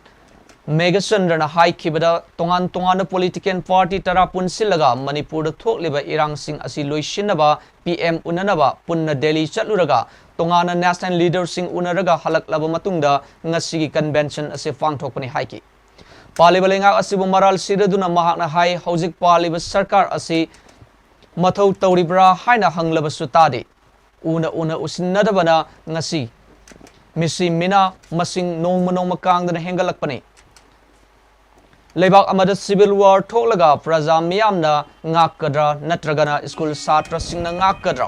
ꯃꯦꯘꯆꯟꯗ꯭ꯔꯅ ꯍꯥꯏꯈꯤꯕꯗ, ꯇꯣꯉꯥꯟ ꯇꯣꯉꯥꯟꯕ ꯄꯣꯂꯤꯇꯤꯀꯦꯜ ꯄꯥꯔꯇꯤ ꯇꯔꯥ ꯄꯨꯟꯁꯤꯜꯂꯒ ꯃꯅꯤꯄꯨꯔꯗ ꯊꯣꯛꯂꯤꯕ ꯏꯔꯥꯡꯁꯤꯡ ꯑꯁꯤ ꯂꯣꯏꯁꯤꯟꯅꯕ ꯄꯤ ꯑꯦꯝ ꯎꯅꯅꯕ ꯄꯨꯟꯅ ꯗꯦꯜꯂꯤ ꯆꯠꯂꯨꯔꯒ ꯇꯣꯉꯥꯟꯅ ꯅꯦꯁꯅꯦꯜ ꯂꯤꯗꯔꯁꯤꯡ ꯎꯅꯔꯒ ꯍꯜꯂꯛꯂꯕ ꯃꯇꯨꯡꯗ ꯉꯁꯤꯒꯤ ꯀꯟꯚꯦꯟꯁꯟ ꯑꯁꯤ ꯄꯥꯡꯊꯣꯛꯄꯅꯤ ꯍꯥꯏꯈꯤ꯫ ꯄꯥꯜꯂꯤꯕ ꯂꯩꯉꯥꯛ ꯑꯁꯤꯕꯨ ꯃꯔꯥꯜ ꯁꯤꯔꯗꯨꯅ ꯃꯍꯥꯛꯅ ꯍꯥꯏ, ꯍꯧꯖꯤꯛ ꯄꯥꯜꯂꯤꯕ ꯁꯔꯀꯥꯔ ꯑꯁꯤ ꯃꯊꯧ ꯇꯧꯔꯤꯕ꯭ꯔꯥ ꯍꯥꯏꯅ ꯍꯪꯂꯕꯁꯨ ꯇꯥꯗꯦ꯫ ꯎꯅ ꯎꯅ ꯎꯁꯤꯟꯅꯗꯕꯅ ꯉꯁꯤ ꯃꯤꯁꯤ ꯃꯤꯅꯥ ꯃꯁꯤꯡ ꯅꯣꯡꯃ ꯅꯣꯡꯃ ꯀꯥꯡꯗꯅ ꯍꯦꯟꯒꯠꯂꯛꯄꯅꯤ꯫ ꯂꯩꯕꯥꯛ ꯑꯃꯗ ꯁꯤꯚꯤꯜ ꯋꯥꯔ ꯊꯣꯛꯂꯒ ꯄ꯭ꯔꯖꯥ ꯃꯤꯌꯥꯝꯅ ꯉꯥꯛꯀꯗ꯭ꯔꯥ ꯅꯠꯇ꯭ꯔꯒꯅ ꯁ꯭ꯀꯨꯜ ꯁꯥꯇ꯭ꯔꯁꯤꯡꯅ ꯉꯥꯛꯀꯗ꯭ꯔꯥ?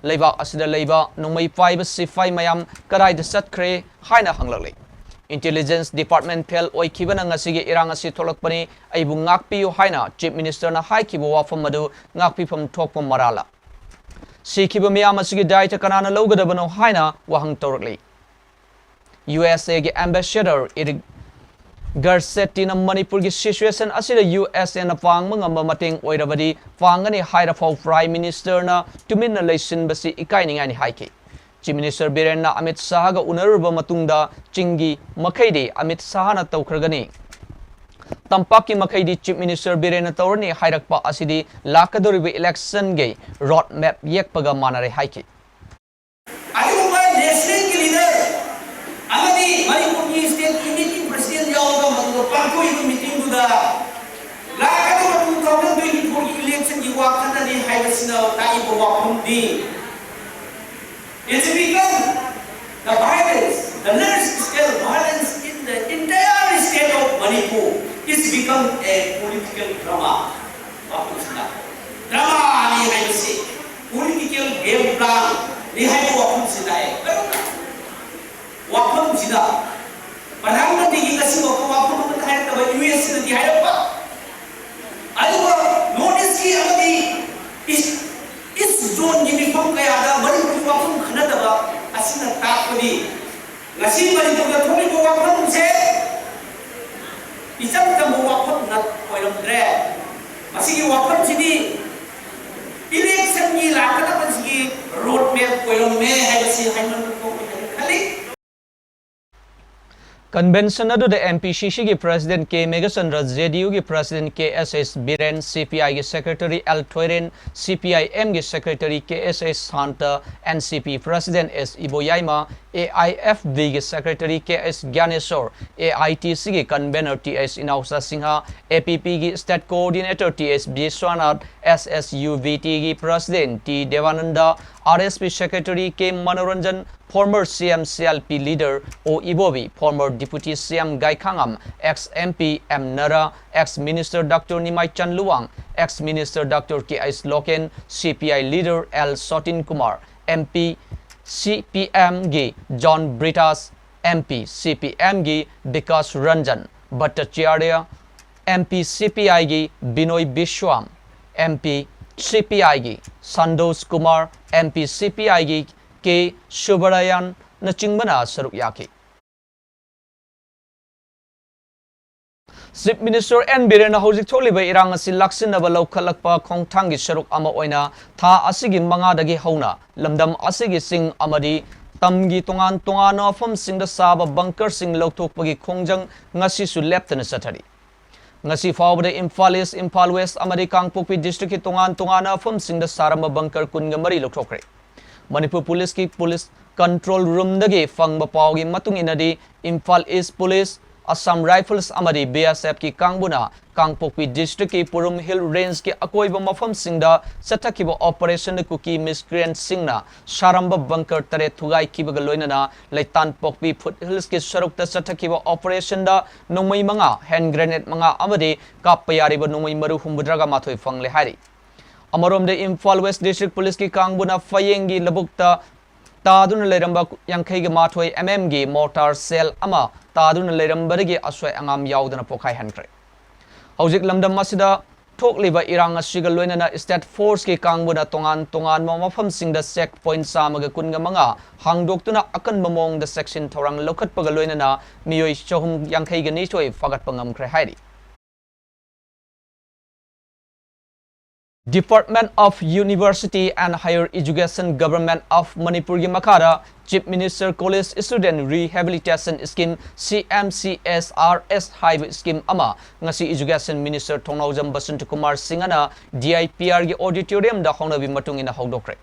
ꯂꯩꯕꯥꯛ ꯑꯁꯤꯗ ꯂꯩꯕ ꯅꯣꯡꯃꯩ ꯄꯥꯏꯕ ꯁꯤꯐꯥꯏ ꯃꯌꯥꯝ ꯀꯗꯥꯏꯗ ꯆꯠꯈ꯭ꯔꯦ ꯍꯥꯏꯅ ꯍꯪꯂꯛꯂꯤ꯫ ꯏꯟꯇꯦꯂꯤꯖꯦꯟꯁ ꯗꯤꯄꯥꯔꯠꯃꯦꯟ ꯐꯦꯜ ꯑꯣꯏꯈꯤꯕꯅ ꯉꯁꯤꯒꯤ ꯏꯔꯥꯡ ꯑꯁꯤ ꯊꯣꯛꯂꯛꯄꯅꯤ, ꯑꯩꯕꯨ ꯉꯥꯛꯄꯤꯌꯨ ꯍꯥꯏꯅ ꯆꯤꯐ ꯃꯤꯅꯤꯁꯇꯔꯅ ꯍꯥꯏꯈꯤꯕ ꯋꯥꯐꯝ ꯑꯗꯨ ꯉꯥꯛꯄꯤꯐꯝ ꯊꯣꯛꯄ ꯃꯔꯥꯜꯂ? ꯁꯤꯈꯤꯕ ꯃꯤꯌꯥꯝ ꯑꯁꯤꯒꯤ ꯗꯥꯏꯇ ꯀꯅꯥꯅ ꯂꯧꯒꯗꯕꯅꯣ ꯍꯥꯏꯅ ꯋꯥꯍꯪ ꯇꯧꯔꯛꯂꯤ꯫ ꯌꯨ ꯑꯦꯁ ꯑꯦꯒꯤ ambassador Eric Garcetti ꯅ ꯃꯅꯤꯄꯨꯔꯒꯤ situation ꯑꯁꯤꯗ ꯌꯨ ꯑꯦꯁ ꯑꯦꯅ ꯄꯥꯡꯕ ꯉꯝꯕ ꯃꯇꯦꯡ ꯑꯣꯏꯔꯕꯗꯤ ꯄꯥꯡꯒꯅꯤ ꯍꯥꯏꯔꯐꯥꯎ Prime Minister ꯅ ꯇꯨꯃꯤꯟꯅ ꯂꯩꯁꯤꯟꯕꯁꯤ ꯏꯀꯥꯏꯅꯤꯡꯉꯥꯏꯅꯤ ꯍꯥꯏꯈꯤ꯫ Chief Minister ꯕꯤꯔꯦꯟꯅ ꯑꯃꯤꯠ ꯁꯥꯍꯒ ꯎꯅꯔꯨꯔꯕ ꯃꯇꯨꯡꯗ ꯆꯤꯡꯒꯤ ꯃꯈꯩꯗꯤ ꯑꯃꯤꯠ ꯁꯥꯍꯅ ꯇꯧꯈ꯭ꯔꯒꯅꯤ, ꯇꯝꯄꯥꯛꯀꯤ ꯃꯈꯩꯗꯤ Chief Minister ꯕꯤꯔꯦꯟꯅ ꯇꯧꯔꯅꯤ ꯍꯥꯏꯔꯛꯄ ꯑꯁꯤꯗꯤ ꯂꯥꯛꯀꯗꯧꯔꯤꯕ election ꯒꯤ road map ꯌꯦꯛꯄꯒ ꯃꯥꯟꯅꯔꯦ ꯍꯥꯏꯈꯤ꯫ ꯑꯗꯨꯒꯨꯝꯕ national ꯒꯤ leader ꯑꯃꯗꯤ ꯃꯅꯤꯄꯨꯔꯒꯤ state unit ꯀꯤ president ꯌꯥꯎꯔꯒ ꯃꯗꯨꯗ ꯄꯥꯡꯊꯣꯛꯏꯕ meeting ꯗꯨꯗ ꯂꯥꯛꯀꯗꯧꯕ two thousand twenty four ꯒꯤ election ꯒꯤ ꯋꯥ ꯈꯟꯅꯔꯤ ꯍꯥꯏꯕꯁꯤꯅ ꯇꯥꯛꯏꯕ ꯋꯥꯐꯝꯗꯤ, it's become the violence, the largest scale violence in the entire state of Manipur is become a political drama. ꯋꯥꯐꯝꯁꯤꯅ drama ꯅꯤ ꯍꯥꯏꯕꯁꯤ, political game plan ꯅꯤ ꯍꯥꯏꯕ ꯋꯥꯐꯝꯁꯤꯅ ꯑꯩ ꯀꯔꯝꯅ ꯋꯥꯐꯝꯁꯤꯗ ꯄ꯭ꯔꯙꯥꯟ ꯃꯟꯇ꯭ꯔꯤꯒꯤ ꯉꯁꯤꯐꯥꯎꯕ ꯋꯥꯐꯝ ꯑꯃꯠꯇ ꯍꯥꯏꯔꯛꯇꯕ ꯌꯨ ꯑꯦꯁ ꯁꯤꯅꯗꯤ ꯍꯥꯏꯔꯛꯄ, ꯑꯗꯨꯒ North East ꯀꯤ ꯑꯃꯗꯤ East, East Zone ꯒꯤ ꯃꯤꯐꯝ ꯀꯌꯥꯗ ꯃꯅꯤꯄꯨꯔꯒꯤ ꯋꯥꯐꯝ ꯈꯟꯅꯗꯕ ꯑꯁꯤꯅ ꯇꯥꯛꯄꯗꯤ ꯉꯁꯤ ꯃꯅꯤꯄꯨꯔꯗ ꯊꯣꯛꯂꯤꯕ ꯋꯥꯐꯝꯁꯦ ꯏꯆꯝ ꯆꯝꯕ ꯋꯥꯐꯝ ꯅꯠ-, ꯑꯣꯏꯔꯝꯗ꯭ꯔꯦ꯫ ꯃꯁꯤꯒꯤ ꯋꯥꯐꯝꯁꯤꯗꯤ election ꯒꯤ ꯂꯥꯛꯀꯗꯕꯁꯤꯒꯤ road map ꯑꯣꯏꯔꯝꯃꯦ ꯍꯥꯏꯕꯁꯤ ꯍꯥꯏꯃꯟꯕ ꯊꯣꯛꯑꯣꯏ ꯍꯥꯏꯅ ꯈꯜꯂꯤ꯫ Convention ꯑꯗꯨꯗ M P C C ꯒꯤ President K Meghachandra, J D U ꯒꯤ President K S S Biren, C P I ꯒꯤ Secretary L Thoiren, C P I M ꯒꯤ Secretary K S S Santa, N C P President S Iboyaima, A I F D ꯒꯤ Secretary K S Gyaneshor, A I T C ꯒꯤ Convener T S Inaocha Singh, A P P ꯒꯤ State Coordinator T S Biswanath, S S U V T ꯒꯤ President T Debananda, R S P Secretary K Manoranjan, former C M C L P leader O Ibobi, former Deputy C M Gaikhangam, ex M P M Nara, ex Minister Doctor Nimaichand Luwang, ex Minister Doctor K H Loken, C P I leader L Sotin Kumar, M P C P M ꯒꯤ John Brittas, M P C P M ꯒꯤ Vikas Ranjan ꯚꯠꯇꯆꯥꯔꯌ, M P C P I ꯒꯤ ꯕꯤꯅꯣꯏ ꯕꯤꯁ꯭ꯋꯥꯝ, M P ꯁꯤ ꯄꯤ ꯑꯥꯏꯒꯤ Santosh Kumar, M P ꯁꯤ ꯄꯤ ꯑꯥꯏꯒꯤ ꯀꯦ ꯁꯨꯕꯔꯥꯌꯟꯅꯆꯤꯡꯕꯅ ꯁꯔꯨꯛ ꯌꯥꯈꯤ꯫ Chief minister and ꯕꯤꯔꯦꯟꯅ ꯍꯧꯖꯤꯛ ꯊꯣꯛꯂꯤꯕ ꯏꯔꯥꯡ ꯑꯁꯤ ꯂꯥꯛꯁꯤꯟꯅꯕ ꯂꯧꯈꯠꯂꯛꯄ ꯈꯣꯡꯊꯥꯡꯒꯤ ꯁꯔꯨꯛ ꯑꯃ ꯑꯣꯏꯅ ꯊꯥ ꯑꯁꯤꯒꯤ ꯃꯉꯥꯗꯒꯤ ꯍꯧꯅ ꯂꯝꯗꯝ ꯑꯁꯤꯒꯤ ꯆꯤꯡ ꯑꯃꯗꯤ ꯇꯝꯒꯤ ꯇꯣꯉꯥꯟ ꯇꯣꯉꯥꯟꯕ ꯃꯐꯝꯁꯤꯡꯗ ꯁꯥꯕ ꯕꯪꯀꯔꯁꯤꯡ ꯂꯧꯊꯣꯛꯄꯒꯤ ꯈꯣꯡꯖꯪ ꯉꯁꯤꯁꯨ ꯂꯦꯞꯇꯅ ꯆꯠꯊꯔꯤ꯫ ꯉꯁꯤ ꯐꯥꯎꯕꯗ ꯏꯝꯐꯥꯜ ꯏꯁ, ꯏꯝꯐꯥꯜ ꯋꯦꯁ ꯑꯃꯗꯤ ꯀꯥꯡꯄꯣꯛꯄꯤ ꯗꯤꯁꯇ꯭ꯔꯤꯛꯀꯤ ꯇꯣꯉꯥꯟ ꯇꯣꯉꯥꯟꯕ ꯃꯐꯝꯁꯤꯡꯗ ꯁꯥꯔꯝꯕ ꯕꯪꯀꯔ ꯀꯨꯟꯒ ꯃꯔꯤ ꯂꯧꯊꯣꯛꯈ꯭ꯔꯦ꯫ ꯃꯅꯤꯄꯨꯔ ꯄꯨꯂꯤꯁꯀꯤ ꯄꯨꯂꯤꯁ ꯀꯟꯇ꯭ꯔꯣꯜ ꯔꯨꯝꯗꯒꯤ ꯐꯪꯕ ꯄꯥꯎꯒꯤ ꯃꯇꯨꯡ ꯏꯟꯅꯗꯤ, ꯏꯝꯐꯥꯜ ꯏꯁ ꯄꯨꯂꯤꯁ, ꯑꯁꯥꯝ ꯔꯥꯏꯐꯜꯁ ꯑꯃꯗꯤ ꯕꯤ ꯑꯦꯁ ꯑꯦꯐꯀꯤ ꯀꯥꯡꯕꯨꯅ ꯀꯥꯡꯄꯣꯛꯄꯤ ꯗꯤꯁꯇ꯭ꯔꯤꯛꯀꯤ ꯄꯨꯔꯨꯝ ꯍꯤꯜ ꯔꯦꯟꯖꯀꯤ ꯑꯀꯣꯏꯕ ꯃꯐꯝꯁꯤꯡꯗ ꯆꯠꯊꯈꯤꯕ ꯑꯣꯄꯔꯦꯁꯟꯗ ꯀꯨꯀꯤ ꯃꯤꯁꯀ꯭ꯔꯤꯌꯦꯟꯠꯁꯤꯡꯅ ꯁꯥꯔꯝꯕ ꯕꯪꯀꯔ ꯇꯔꯦꯠ ꯊꯨꯒꯥꯏꯈꯤꯕꯒ ꯂꯣꯏꯅꯅ ꯂꯩꯇꯥꯟꯄꯣꯛꯄꯤ ꯐꯨꯠ ꯍꯤꯜꯁꯀꯤ ꯁꯔꯨꯛꯇ ꯆꯠꯊꯈꯤꯕ ꯑꯣꯄꯔꯦꯁꯟꯗ ꯅꯣꯡꯃꯩ ꯃꯉꯥ, ꯍꯦꯟ ꯒ꯭ꯔꯦꯅꯦꯗ ꯃꯉꯥ ꯑꯃꯗꯤ ꯀꯥꯞꯄ ꯌꯥꯔꯤꯕ ꯅꯣꯡꯃꯩ ꯃꯔꯨ ꯍꯨꯝꯐꯨꯇꯔꯥꯒ ꯃꯥꯊꯣꯏ ꯐꯪꯂꯦ ꯍꯥꯏꯔꯤ꯫ ꯑꯃꯔꯣꯝꯗ, ꯏꯝꯐꯥꯜ ꯋꯦꯁ ꯗꯤꯁꯇ꯭ꯔꯤꯛ ꯄꯨꯂꯤꯁꯀꯤ ꯀꯥꯡꯕꯨꯅ ꯐꯌꯦꯡꯒꯤ ꯂꯧꯕꯨꯛꯇ ꯇꯥꯗꯨꯅ ꯂꯩꯔꯝꯕ ꯌꯥꯡꯈꯩꯒ ꯃꯥꯊꯣꯏ ꯑꯦꯝ ꯑꯦꯝꯒꯤ ꯃꯣꯔꯇꯥꯔ ꯁꯦꯜ ꯑꯃ ꯇꯥꯗꯨꯅ ꯂꯩꯔꯝꯕꯗꯒꯤ ꯑꯁꯣꯏ ꯑꯉꯥꯝ ꯌꯥꯎꯗꯅ ꯄꯣꯈꯥꯏꯍꯟꯈ꯭ꯔꯦ꯫ ꯍꯧꯖꯤꯛ ꯂꯝꯗꯝ ꯑꯁꯤꯗ ꯊꯣꯛꯂꯤꯕ ꯏꯔꯥꯡ ꯑꯁꯤꯒ ꯂꯣꯏꯅꯅ ꯁ꯭ꯇꯦꯠ ꯐꯣꯔꯁꯀꯤ ꯀꯥꯡꯕꯨꯅ ꯇꯣꯉꯥꯟ ꯇꯣꯉꯥꯟꯕ ꯃꯐꯝꯁꯤꯡꯗ ꯆꯦꯛ ꯄꯣꯏꯟꯠ ꯆꯥꯝꯃꯒ ꯀꯨꯟꯒ ꯃꯉꯥ ꯍꯥꯡꯗꯣꯛꯇꯨꯅ ꯑꯀꯟꯕ ꯃꯑꯣꯡꯗ ꯆꯦꯛꯁꯤꯟ ꯊꯧꯔꯥꯡ ꯂꯧꯈꯠꯄꯒ ꯂꯣꯏꯅꯅ ꯃꯤꯑꯣꯏ ꯆꯍꯨꯝ ꯌꯥꯡꯈꯩꯒ ꯅꯤꯊꯣꯏ ꯐꯥꯒꯠꯄ ꯉꯝꯈ꯭ꯔꯦ ꯍꯥꯏꯔꯤ꯫ Department of University and Higher Education, Government of ꯃꯅꯤꯄꯨꯔꯒꯤ ꯃꯈꯥꯗ Chief Minister College Student Rehabilitation Scheme, ꯁꯤ ꯑꯦꯝ ꯁꯤ ꯑꯦꯁ ꯑꯥꯔ ꯑꯦꯁ ꯍꯥꯏꯕ ꯁ꯭ꯀꯤꯝ ꯑꯃ ꯉꯁꯤ ꯏꯖꯨꯀꯦꯁꯟ ꯃꯤꯅꯤꯁꯇꯔ ꯊꯣꯡꯅꯥꯎꯖꯝ ꯕꯁꯟꯇ ꯀꯨꯃꯥꯔ ꯁꯤꯡꯍꯅ ꯗꯤ ꯑꯥꯏ ꯄꯤ ꯑꯥꯔꯒꯤ ꯑꯣꯗꯤꯇꯣꯔꯤꯌꯝꯗ ꯍꯧꯅꯕꯤ ꯃꯇꯨꯡ ꯏꯟꯅ ꯍꯧꯗꯣꯛꯈ꯭ꯔꯦ꯫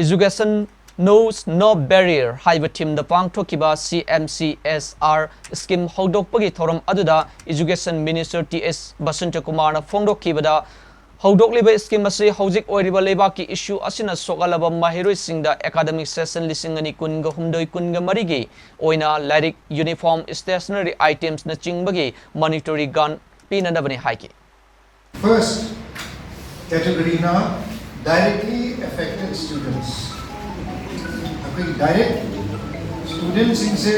Education Knows No Barrier ꯍꯥꯏꯕ ꯊꯤꯝꯗ ꯄꯥꯡꯊꯣꯛꯈꯤꯕ ꯁꯤ M C S R scheme ꯍꯧꯗꯣꯛꯄꯒꯤ ꯊꯧꯔꯝ ꯑꯗꯨꯗ ꯏꯖꯨꯀꯦꯁꯟ ꯃꯤꯅꯤꯁꯇꯔ ꯇꯤ ꯑꯦꯁ ꯕꯁꯟꯇ ꯀꯨꯃꯥꯔꯅ ꯐꯣꯡꯗꯣꯛꯈꯤꯕꯗ, ꯍꯧꯗꯣꯛꯂꯤꯕ ꯁ꯭ꯀꯤꯝ ꯑꯁꯤ ꯍꯧꯖꯤꯛ ꯑꯣꯏꯔꯤꯕ ꯂꯩꯕꯥꯛꯀꯤ ꯏꯁꯨ ꯑꯁꯤꯅ ꯁꯣꯛꯍꯜꯂꯕ ꯃꯍꯩꯔꯣꯏꯁꯤꯡꯗ ꯑꯦꯀꯥꯗꯃꯤꯛ ꯁꯦꯁꯟ ꯂꯤꯁꯤꯡ ꯑꯅꯤ ꯀꯨꯟꯒ ꯍꯨꯝꯗꯣꯏ ꯀꯨꯟꯒ ꯃꯔꯤꯒꯤ ꯑꯣꯏꯅ ꯂꯥꯏꯔꯤꯛ, ꯌꯨꯅꯤꯐꯣꯔꯝ, ꯁ꯭ꯇꯦꯁꯅꯔꯤ ꯑꯥꯏꯇꯦꯝꯁꯅꯆꯤꯡꯕꯒꯤ ꯃꯣꯅꯤꯇꯔꯤ ꯒ꯭ꯔꯥꯟꯠ ꯄꯤꯅꯅꯕꯅꯤ ꯍꯥꯏꯈꯤ꯫ First category ꯅ directly affected students꯫ ꯑꯩꯈꯣꯏꯒꯤ ꯗꯥꯏꯔꯦꯛ ꯁ꯭ꯇꯨꯗꯦꯟꯠꯁꯤꯡꯁꯦ,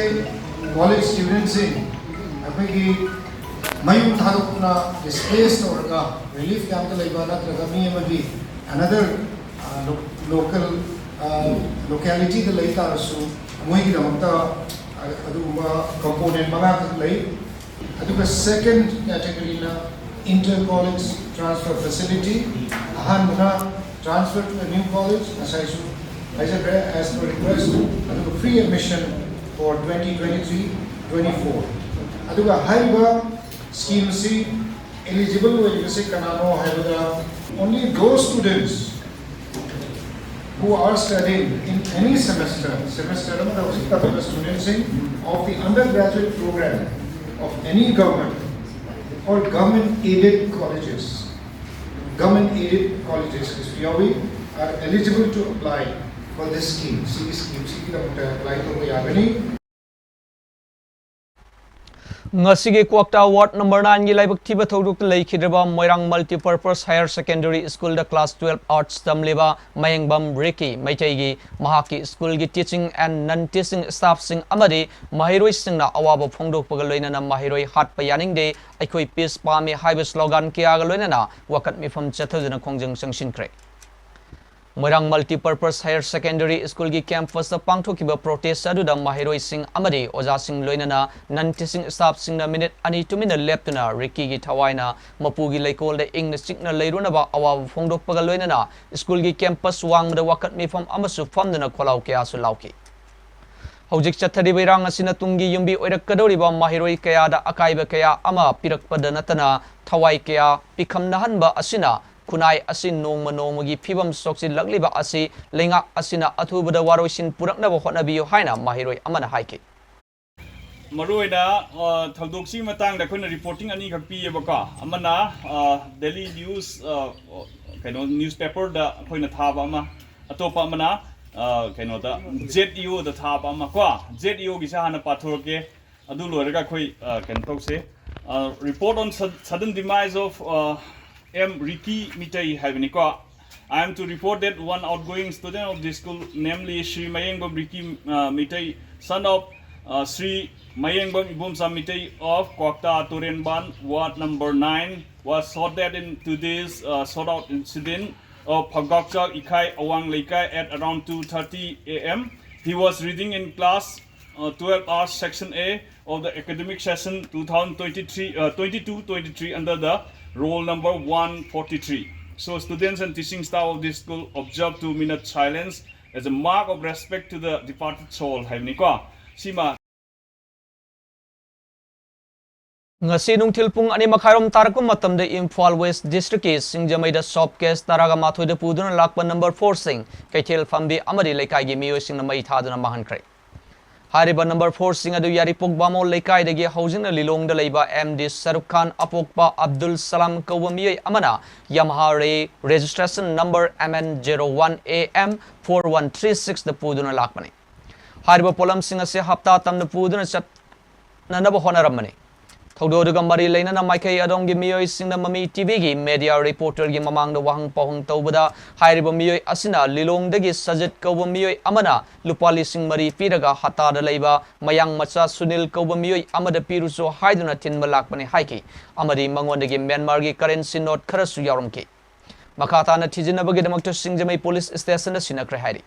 ꯀꯣꯂꯦꯖ ꯁ꯭ꯇꯨꯗꯦꯟꯠꯁꯤꯡ, ꯑꯩꯈꯣꯏꯒꯤ ꯃꯌꯨꯝ ꯊꯥꯗꯣꯛꯇꯨꯅ ꯗꯤꯁꯄ꯭ꯂꯦꯁ ꯇꯧꯔꯒ ꯔꯤꯂꯤꯐ ꯀꯦꯝꯞꯇ ꯂꯩꯕ ꯅꯠꯇ꯭ꯔꯒ ꯃꯤ ꯑꯃꯒꯤ ꯑꯅꯗꯔ ꯂꯣꯀꯦꯜ ꯂꯣꯀꯦꯂꯤꯇꯤꯗ ꯂꯩ ꯇꯥꯔꯁꯨ ꯃꯣꯏꯒꯤꯗꯃꯛꯇ ꯑꯗꯨꯒꯨꯝꯕ ꯀꯝꯄꯣꯅꯦꯟ ꯃꯉꯥꯈꯛ ꯂꯩ꯫ ꯑꯗꯨꯒ ꯁꯦꯀꯦꯟ ꯀꯦꯇꯦꯒꯣꯔꯤꯅ ꯏꯟꯇꯔ ꯀꯣꯂꯦꯖ ꯇ꯭ꯔꯥꯟꯁꯐꯔ ꯐꯦꯁꯤꯂꯤꯇꯤ꯫ ꯑꯍꯥꯟꯕꯅ transfer to a new college, ꯉꯁꯥꯏꯁꯨ ꯍꯥꯏꯖꯈ꯭ꯔꯦ, as per request, ꯑꯗꯨꯒ free admission for twenty twenty-three twenty-four꯫ ꯑꯗꯨꯒ ꯍꯥꯏꯔꯤꯕ ꯁ꯭ꯀꯤꯝꯁꯤ ꯑꯦꯂꯤꯖꯤꯕꯜ ꯑꯣꯏꯔꯤꯕꯁꯤ ꯀꯅꯥꯅꯣ ꯍꯥꯏꯕꯗ, only those students who are studying in any semester, semester ꯑꯃꯗ ꯍꯧꯖꯤꯛ ꯇꯝꯂꯤꯕ ꯁ꯭ꯇꯨꯗꯦꯟꯠꯁꯤꯡ of the undergraduate program of any government or government aided colleges, government aided colleges ꯁꯤꯁꯨ ꯌꯥꯎꯏ, are eligible to apply for this scheme꯫ ꯁꯤꯒꯤ ꯁ꯭ꯀꯤꯝꯁꯤꯒꯤꯗꯃꯛꯇ apply ꯇꯧꯕ ꯌꯥꯒꯅꯤ꯫ ꯉꯁꯤꯒꯤ ꯀ꯭ꯋꯥꯛꯇꯥ ꯋꯥꯔꯗ ꯅꯝꯕꯔ ꯅꯥꯏꯟꯒꯤ ꯂꯥꯏꯕꯛ ꯊꯤꯕ ꯊꯧꯗꯣꯛꯇ ꯂꯩꯈꯤꯗ꯭ꯔꯕ ꯃꯣꯏꯔꯥꯡ ꯃꯜꯇꯤꯄꯔꯄꯁ ꯍꯥꯌꯔ ꯁꯦꯀꯦꯟꯗꯔꯤ ꯁ꯭ꯀꯨꯜꯗ ꯀ꯭ꯂꯥꯁ ꯇꯨꯋꯦꯜꯐ ꯑꯥꯔꯠꯁ ꯇꯝꯂꯤꯕ ꯃꯌꯦꯡꯕꯝ ꯔꯤꯀꯤ ꯃꯩꯇꯩꯒꯤ ꯃꯍꯥꯛꯀꯤ ꯁ꯭ꯀꯨꯜꯒꯤ ꯇꯤꯆꯤꯡ ꯑꯦꯟ ꯅꯟ ꯇꯤꯆꯤꯡ ꯁ꯭ꯇꯥꯐꯁꯤꯡ ꯑꯃꯗꯤ ꯃꯍꯩꯔꯣꯏꯁꯤꯡꯅ ꯑꯋꯥꯕ ꯐꯣꯡꯗꯣꯛꯄꯒ ꯂꯣꯏꯅꯅ "ꯃꯍꯩꯔꯣꯏ ꯍꯥꯠꯄ ꯌꯥꯅꯤꯡꯗꯦ, ꯑꯩꯈꯣꯏ ꯄꯤꯁ ꯄꯥꯝꯃꯤ" ꯍꯥꯏꯕ ꯁ꯭ꯂꯣꯒꯥꯟ ꯀꯌꯥꯒ ꯂꯣꯏꯅꯅ ꯋꯥꯀꯠ ꯃꯤꯐꯝ ꯆꯠꯊꯗꯨꯅ ꯈꯣꯡꯖꯪ ꯆꯪꯁꯤꯟꯈ꯭ꯔꯦ꯫ ꯃꯣꯏꯔꯥꯡ ꯃꯜꯇꯤꯄꯔꯄꯁ ꯍꯥꯌꯔ ꯁꯦꯀꯦꯟꯗꯔꯤ ꯁ꯭ꯀꯨꯜꯒꯤ ꯀꯦꯝꯄꯁꯇ ꯄꯥꯡꯊꯣꯛꯈꯤꯕ ꯄ꯭ꯔꯣꯇꯦꯁ ꯑꯗꯨꯗ ꯃꯍꯩꯔꯣꯏꯁꯤꯡ ꯑꯃꯗꯤ ꯑꯣꯖꯥꯁꯤꯡ ꯂꯣꯏꯅꯅ ꯅꯟ ꯇꯤꯆꯤꯡ ꯁ꯭ꯇꯥꯐꯁꯤꯡꯅ ꯃꯤꯅꯤꯠ ꯑꯅꯤ ꯇꯨꯃꯤꯟꯅ ꯂꯦꯞꯇꯨꯅ ꯔꯤꯀꯤꯒꯤ ꯊꯋꯥꯏꯅ ꯃꯄꯨꯒꯤ ꯂꯩꯀꯣꯜꯗ ꯏꯪꯅ ꯆꯤꯛꯅ ꯂꯩꯔꯨꯅꯕ ꯑꯋꯥꯕ ꯐꯣꯡꯗꯣꯛꯄꯒ ꯂꯣꯏꯅꯅ ꯁ꯭ꯀꯨꯜꯒꯤ ꯀꯦꯝꯄꯁ ꯋꯥꯡꯃꯗ ꯋꯥꯀꯠ ꯃꯤꯐꯝ ꯑꯃꯁꯨ ꯐꯝꯗꯨꯅ ꯈꯣꯜꯂꯥꯎ ꯀꯌꯥꯁꯨ ꯂꯥꯎꯈꯤ꯫ ꯍꯧꯖꯤꯛ ꯆꯠꯊꯔꯤꯕ ꯏꯔꯥꯡ ꯑꯁꯤꯅ ꯇꯨꯡꯒꯤ ꯌꯨꯝꯕꯤ ꯑꯣꯏꯔꯛꯀꯗꯧꯔꯤꯕ ꯃꯍꯩꯔꯣꯏ ꯀꯌꯥꯗ ꯑꯀꯥꯏꯕ ꯀꯌꯥ ꯑꯃ ꯄꯤꯔꯛꯄꯗ ꯅꯠꯇꯅ ꯊꯋꯥꯏ ꯀꯌꯥ ꯄꯤꯈꯝꯅꯍꯟꯕ ꯑꯁꯤꯅ ꯈꯨꯟꯅꯥꯏ ꯑꯁꯤ ꯅꯣꯡꯃ ꯅꯣꯡꯃꯒꯤ ꯐꯤꯕꯝ ꯁꯣꯛꯆꯤꯜꯂꯛꯂꯤꯕ ꯑꯁꯤ ꯂꯩꯉꯥꯛ ꯑꯁꯤꯅ ꯑꯊꯨꯕꯗ ꯋꯥꯔꯣꯏꯁꯤꯟ ꯄꯨꯔꯛꯅꯕ ꯍꯣꯠꯅꯕꯤꯌꯨ ꯍꯥꯏꯅ ꯃꯍꯩꯔꯣꯏ ꯑꯃꯅ ꯍꯥꯏꯈꯤ꯫ ꯃꯔꯨꯑꯣꯏꯅ, ꯑ, ꯊꯧꯗꯣꯛꯁꯤꯒꯤ ꯃꯇꯥꯡꯗ ꯑꯩꯈꯣꯏꯅ ꯔꯤꯄꯣꯔꯇꯤꯡ ꯑꯅꯤꯈꯛ ꯄꯤꯌꯦꯕꯀꯣ꯫ ꯑꯃꯅ, ꯑ, ꯗꯦꯂꯤ ꯅ꯭ꯌꯨꯁ, ꯑ, ꯀꯩꯅꯣ, ꯅ꯭ꯌꯨꯁꯄꯦꯄꯔꯗ ꯑꯩꯈꯣꯏꯅ ꯊꯥꯕ ꯑꯃ, ꯑꯇꯣꯞꯄ ꯑꯃꯅ, ꯑ, ꯀꯩꯅꯣꯗ, ꯖꯦꯠ ꯏ ꯑꯣꯗ ꯊꯥꯕ ꯑꯃ ꯀꯣ꯫ ꯖꯦꯠ ꯏ ꯑꯣꯒꯤꯁꯦ ꯍꯥꯟꯅ ꯄꯥꯊꯣꯔꯛꯀꯦ꯫ ꯑꯗꯨ ꯂꯣꯏꯔꯒ ꯑꯩꯈꯣꯏ, ꯑ, ꯀꯩꯅꯣ ꯇꯧꯁꯦ꯫ ꯑ, report on sud-, sudden demise of, ꯑ, M Ricky Mitei ꯍꯥꯏꯕꯅꯤꯀꯣ꯫ I am to report that one outgoing student of this school, namely Shri Mayengbam Ricky, uh, Mitei, son of Uh, Sri Mayengbam Ibomsa Meitei of Kwakta Torenban, Ward number nine, was shot dead in today's uh, shootout incident of Phagakchak Ikhai Awang Leikai at around two thirty a m. He was reading in class uh, twelve R, Section A of the academic session two thousand twenty-three, uh, twenty-two twenty-three under the roll number one forty-three. So students and teaching staff of this school observe two minute silence as a mark of respect to the departed soul. ꯍꯥꯏꯕꯅꯤꯀꯣ꯫ ꯁꯤꯃ ꯉꯁꯤ ꯅꯨꯡꯊꯤꯜ ꯄꯨꯡ ꯑꯅꯤ ꯃꯈꯥꯏꯔꯣꯝ ꯇꯥꯔꯛꯄ ꯃꯇꯝꯗ Imphal west ꯗꯤꯁꯇ꯭ꯔꯤꯛꯀꯤ ꯁꯤꯡꯖꯃꯩꯗ shop case ꯇꯔꯥꯒ ꯃꯥꯊꯣꯏꯗ ꯄꯨꯗꯨꯅ ꯂꯥꯛꯄ ꯅꯝꯕꯔ ꯐꯣꯔꯁꯤꯡ ꯀꯩꯊꯦꯜ ꯐꯝꯕꯤ ꯑꯃꯗꯤ ꯂꯩꯀꯥꯏꯒꯤ ꯃꯤꯑꯣꯏꯁꯤꯡꯅ ꯃꯩ ꯊꯥꯗꯨꯅ ꯃꯥꯡꯍꯟꯈ꯭ꯔꯦ꯫ ꯍꯥꯏꯔꯤꯕ ꯅꯝꯕꯔ ꯐꯣꯔꯁꯤꯡ ꯑꯗꯨ ꯌꯥꯔꯤꯄꯣꯛ ꯕꯥꯃꯣꯟ ꯂꯩꯀꯥꯏꯗꯒꯤ ꯍꯧꯖꯤꯛꯅ ꯂꯤꯂꯣꯡꯗ ꯂꯩꯕ ꯑꯦꯝ ꯗꯤ ꯁꯔꯨꯛ ꯈꯥꯟ, ꯑꯄꯣꯛꯄ ꯑꯕꯗꯨꯜ ꯁꯂꯥꯝ ꯀꯧꯕ ꯃꯤꯑꯣꯏ ꯑꯃꯅ ꯌꯥꯃꯥꯍꯥ ꯔꯦ registration number M N zero one A M four one three ꯁꯤꯛꯁꯇ ꯄꯨꯗꯨꯅ ꯂꯥꯛꯄꯅꯤ꯫ ꯍꯥꯏꯔꯤꯕ ꯄꯣꯠꯂꯝꯁꯤꯡ ꯑꯁꯤ ꯍꯞꯇꯥ ꯇꯝꯅ ꯄꯨꯗꯨꯅ ꯆꯠꯅꯅꯕ ꯍꯣꯠꯅꯔꯝꯕꯅꯤ꯫ ꯊꯧꯗꯣꯛ ꯑꯗꯨꯒ ꯃꯔꯤ ꯂꯩꯅꯅ ꯃꯥꯏꯀꯩ ꯑꯗꯣꯝꯒꯤ ꯃꯤꯑꯣꯏꯁꯤꯡꯅ ꯃꯃꯤ ꯇꯤꯚꯤꯒꯤ ꯃꯦꯗꯤꯌꯥ ꯔꯤꯄꯣꯔꯇꯔꯒꯤ ꯃꯃꯥꯡꯗ ꯋꯥꯍꯪ ꯄꯥꯎꯍꯪ ꯇꯧꯕꯗ, ꯍꯥꯏꯔꯤꯕ ꯃꯤꯑꯣꯏ ꯑꯁꯤꯅ ꯂꯤꯂꯣꯡꯗꯒꯤ ꯁꯖꯤꯠ ꯀꯧꯕ ꯃꯤꯑꯣꯏ ꯑꯃꯅ ꯂꯨꯄꯥ ꯂꯤꯁꯤꯡ ꯃꯔꯤ ꯄꯤꯔꯒ ꯍꯇꯥꯗ ꯂꯩꯕ ꯃꯌꯥꯡ ꯃꯆꯥ ꯁꯨꯅꯤꯜ ꯀꯧꯕ ꯃꯤꯑꯣꯏ ꯑꯃꯗ ꯄꯤꯔꯨꯆꯣ ꯍꯥꯏꯗꯨꯅ ꯊꯤꯟꯕ ꯂꯥꯛꯄꯅꯤ ꯍꯥꯏꯈꯤ꯫ ꯑꯃꯗꯤ ꯃꯉꯣꯟꯗꯒꯤ ꯃ꯭ꯌꯥꯟꯃꯥꯔꯒꯤ ꯀꯔꯦꯟꯁꯤ ꯅꯣꯠ ꯈꯔꯁꯨ ꯌꯥꯎꯔꯝꯈꯤ꯫ ꯃꯈꯥ ꯇꯥꯅ ꯊꯤꯖꯤꯟꯅꯕꯒꯤꯗꯃꯛꯇ ꯁꯤꯡꯖꯃꯩ ꯄꯨꯂꯤꯁ ꯁ꯭ꯇꯦꯁꯟꯗ ꯁꯤꯟꯅꯈ꯭ꯔꯦ ꯍꯥꯏꯔꯤ꯫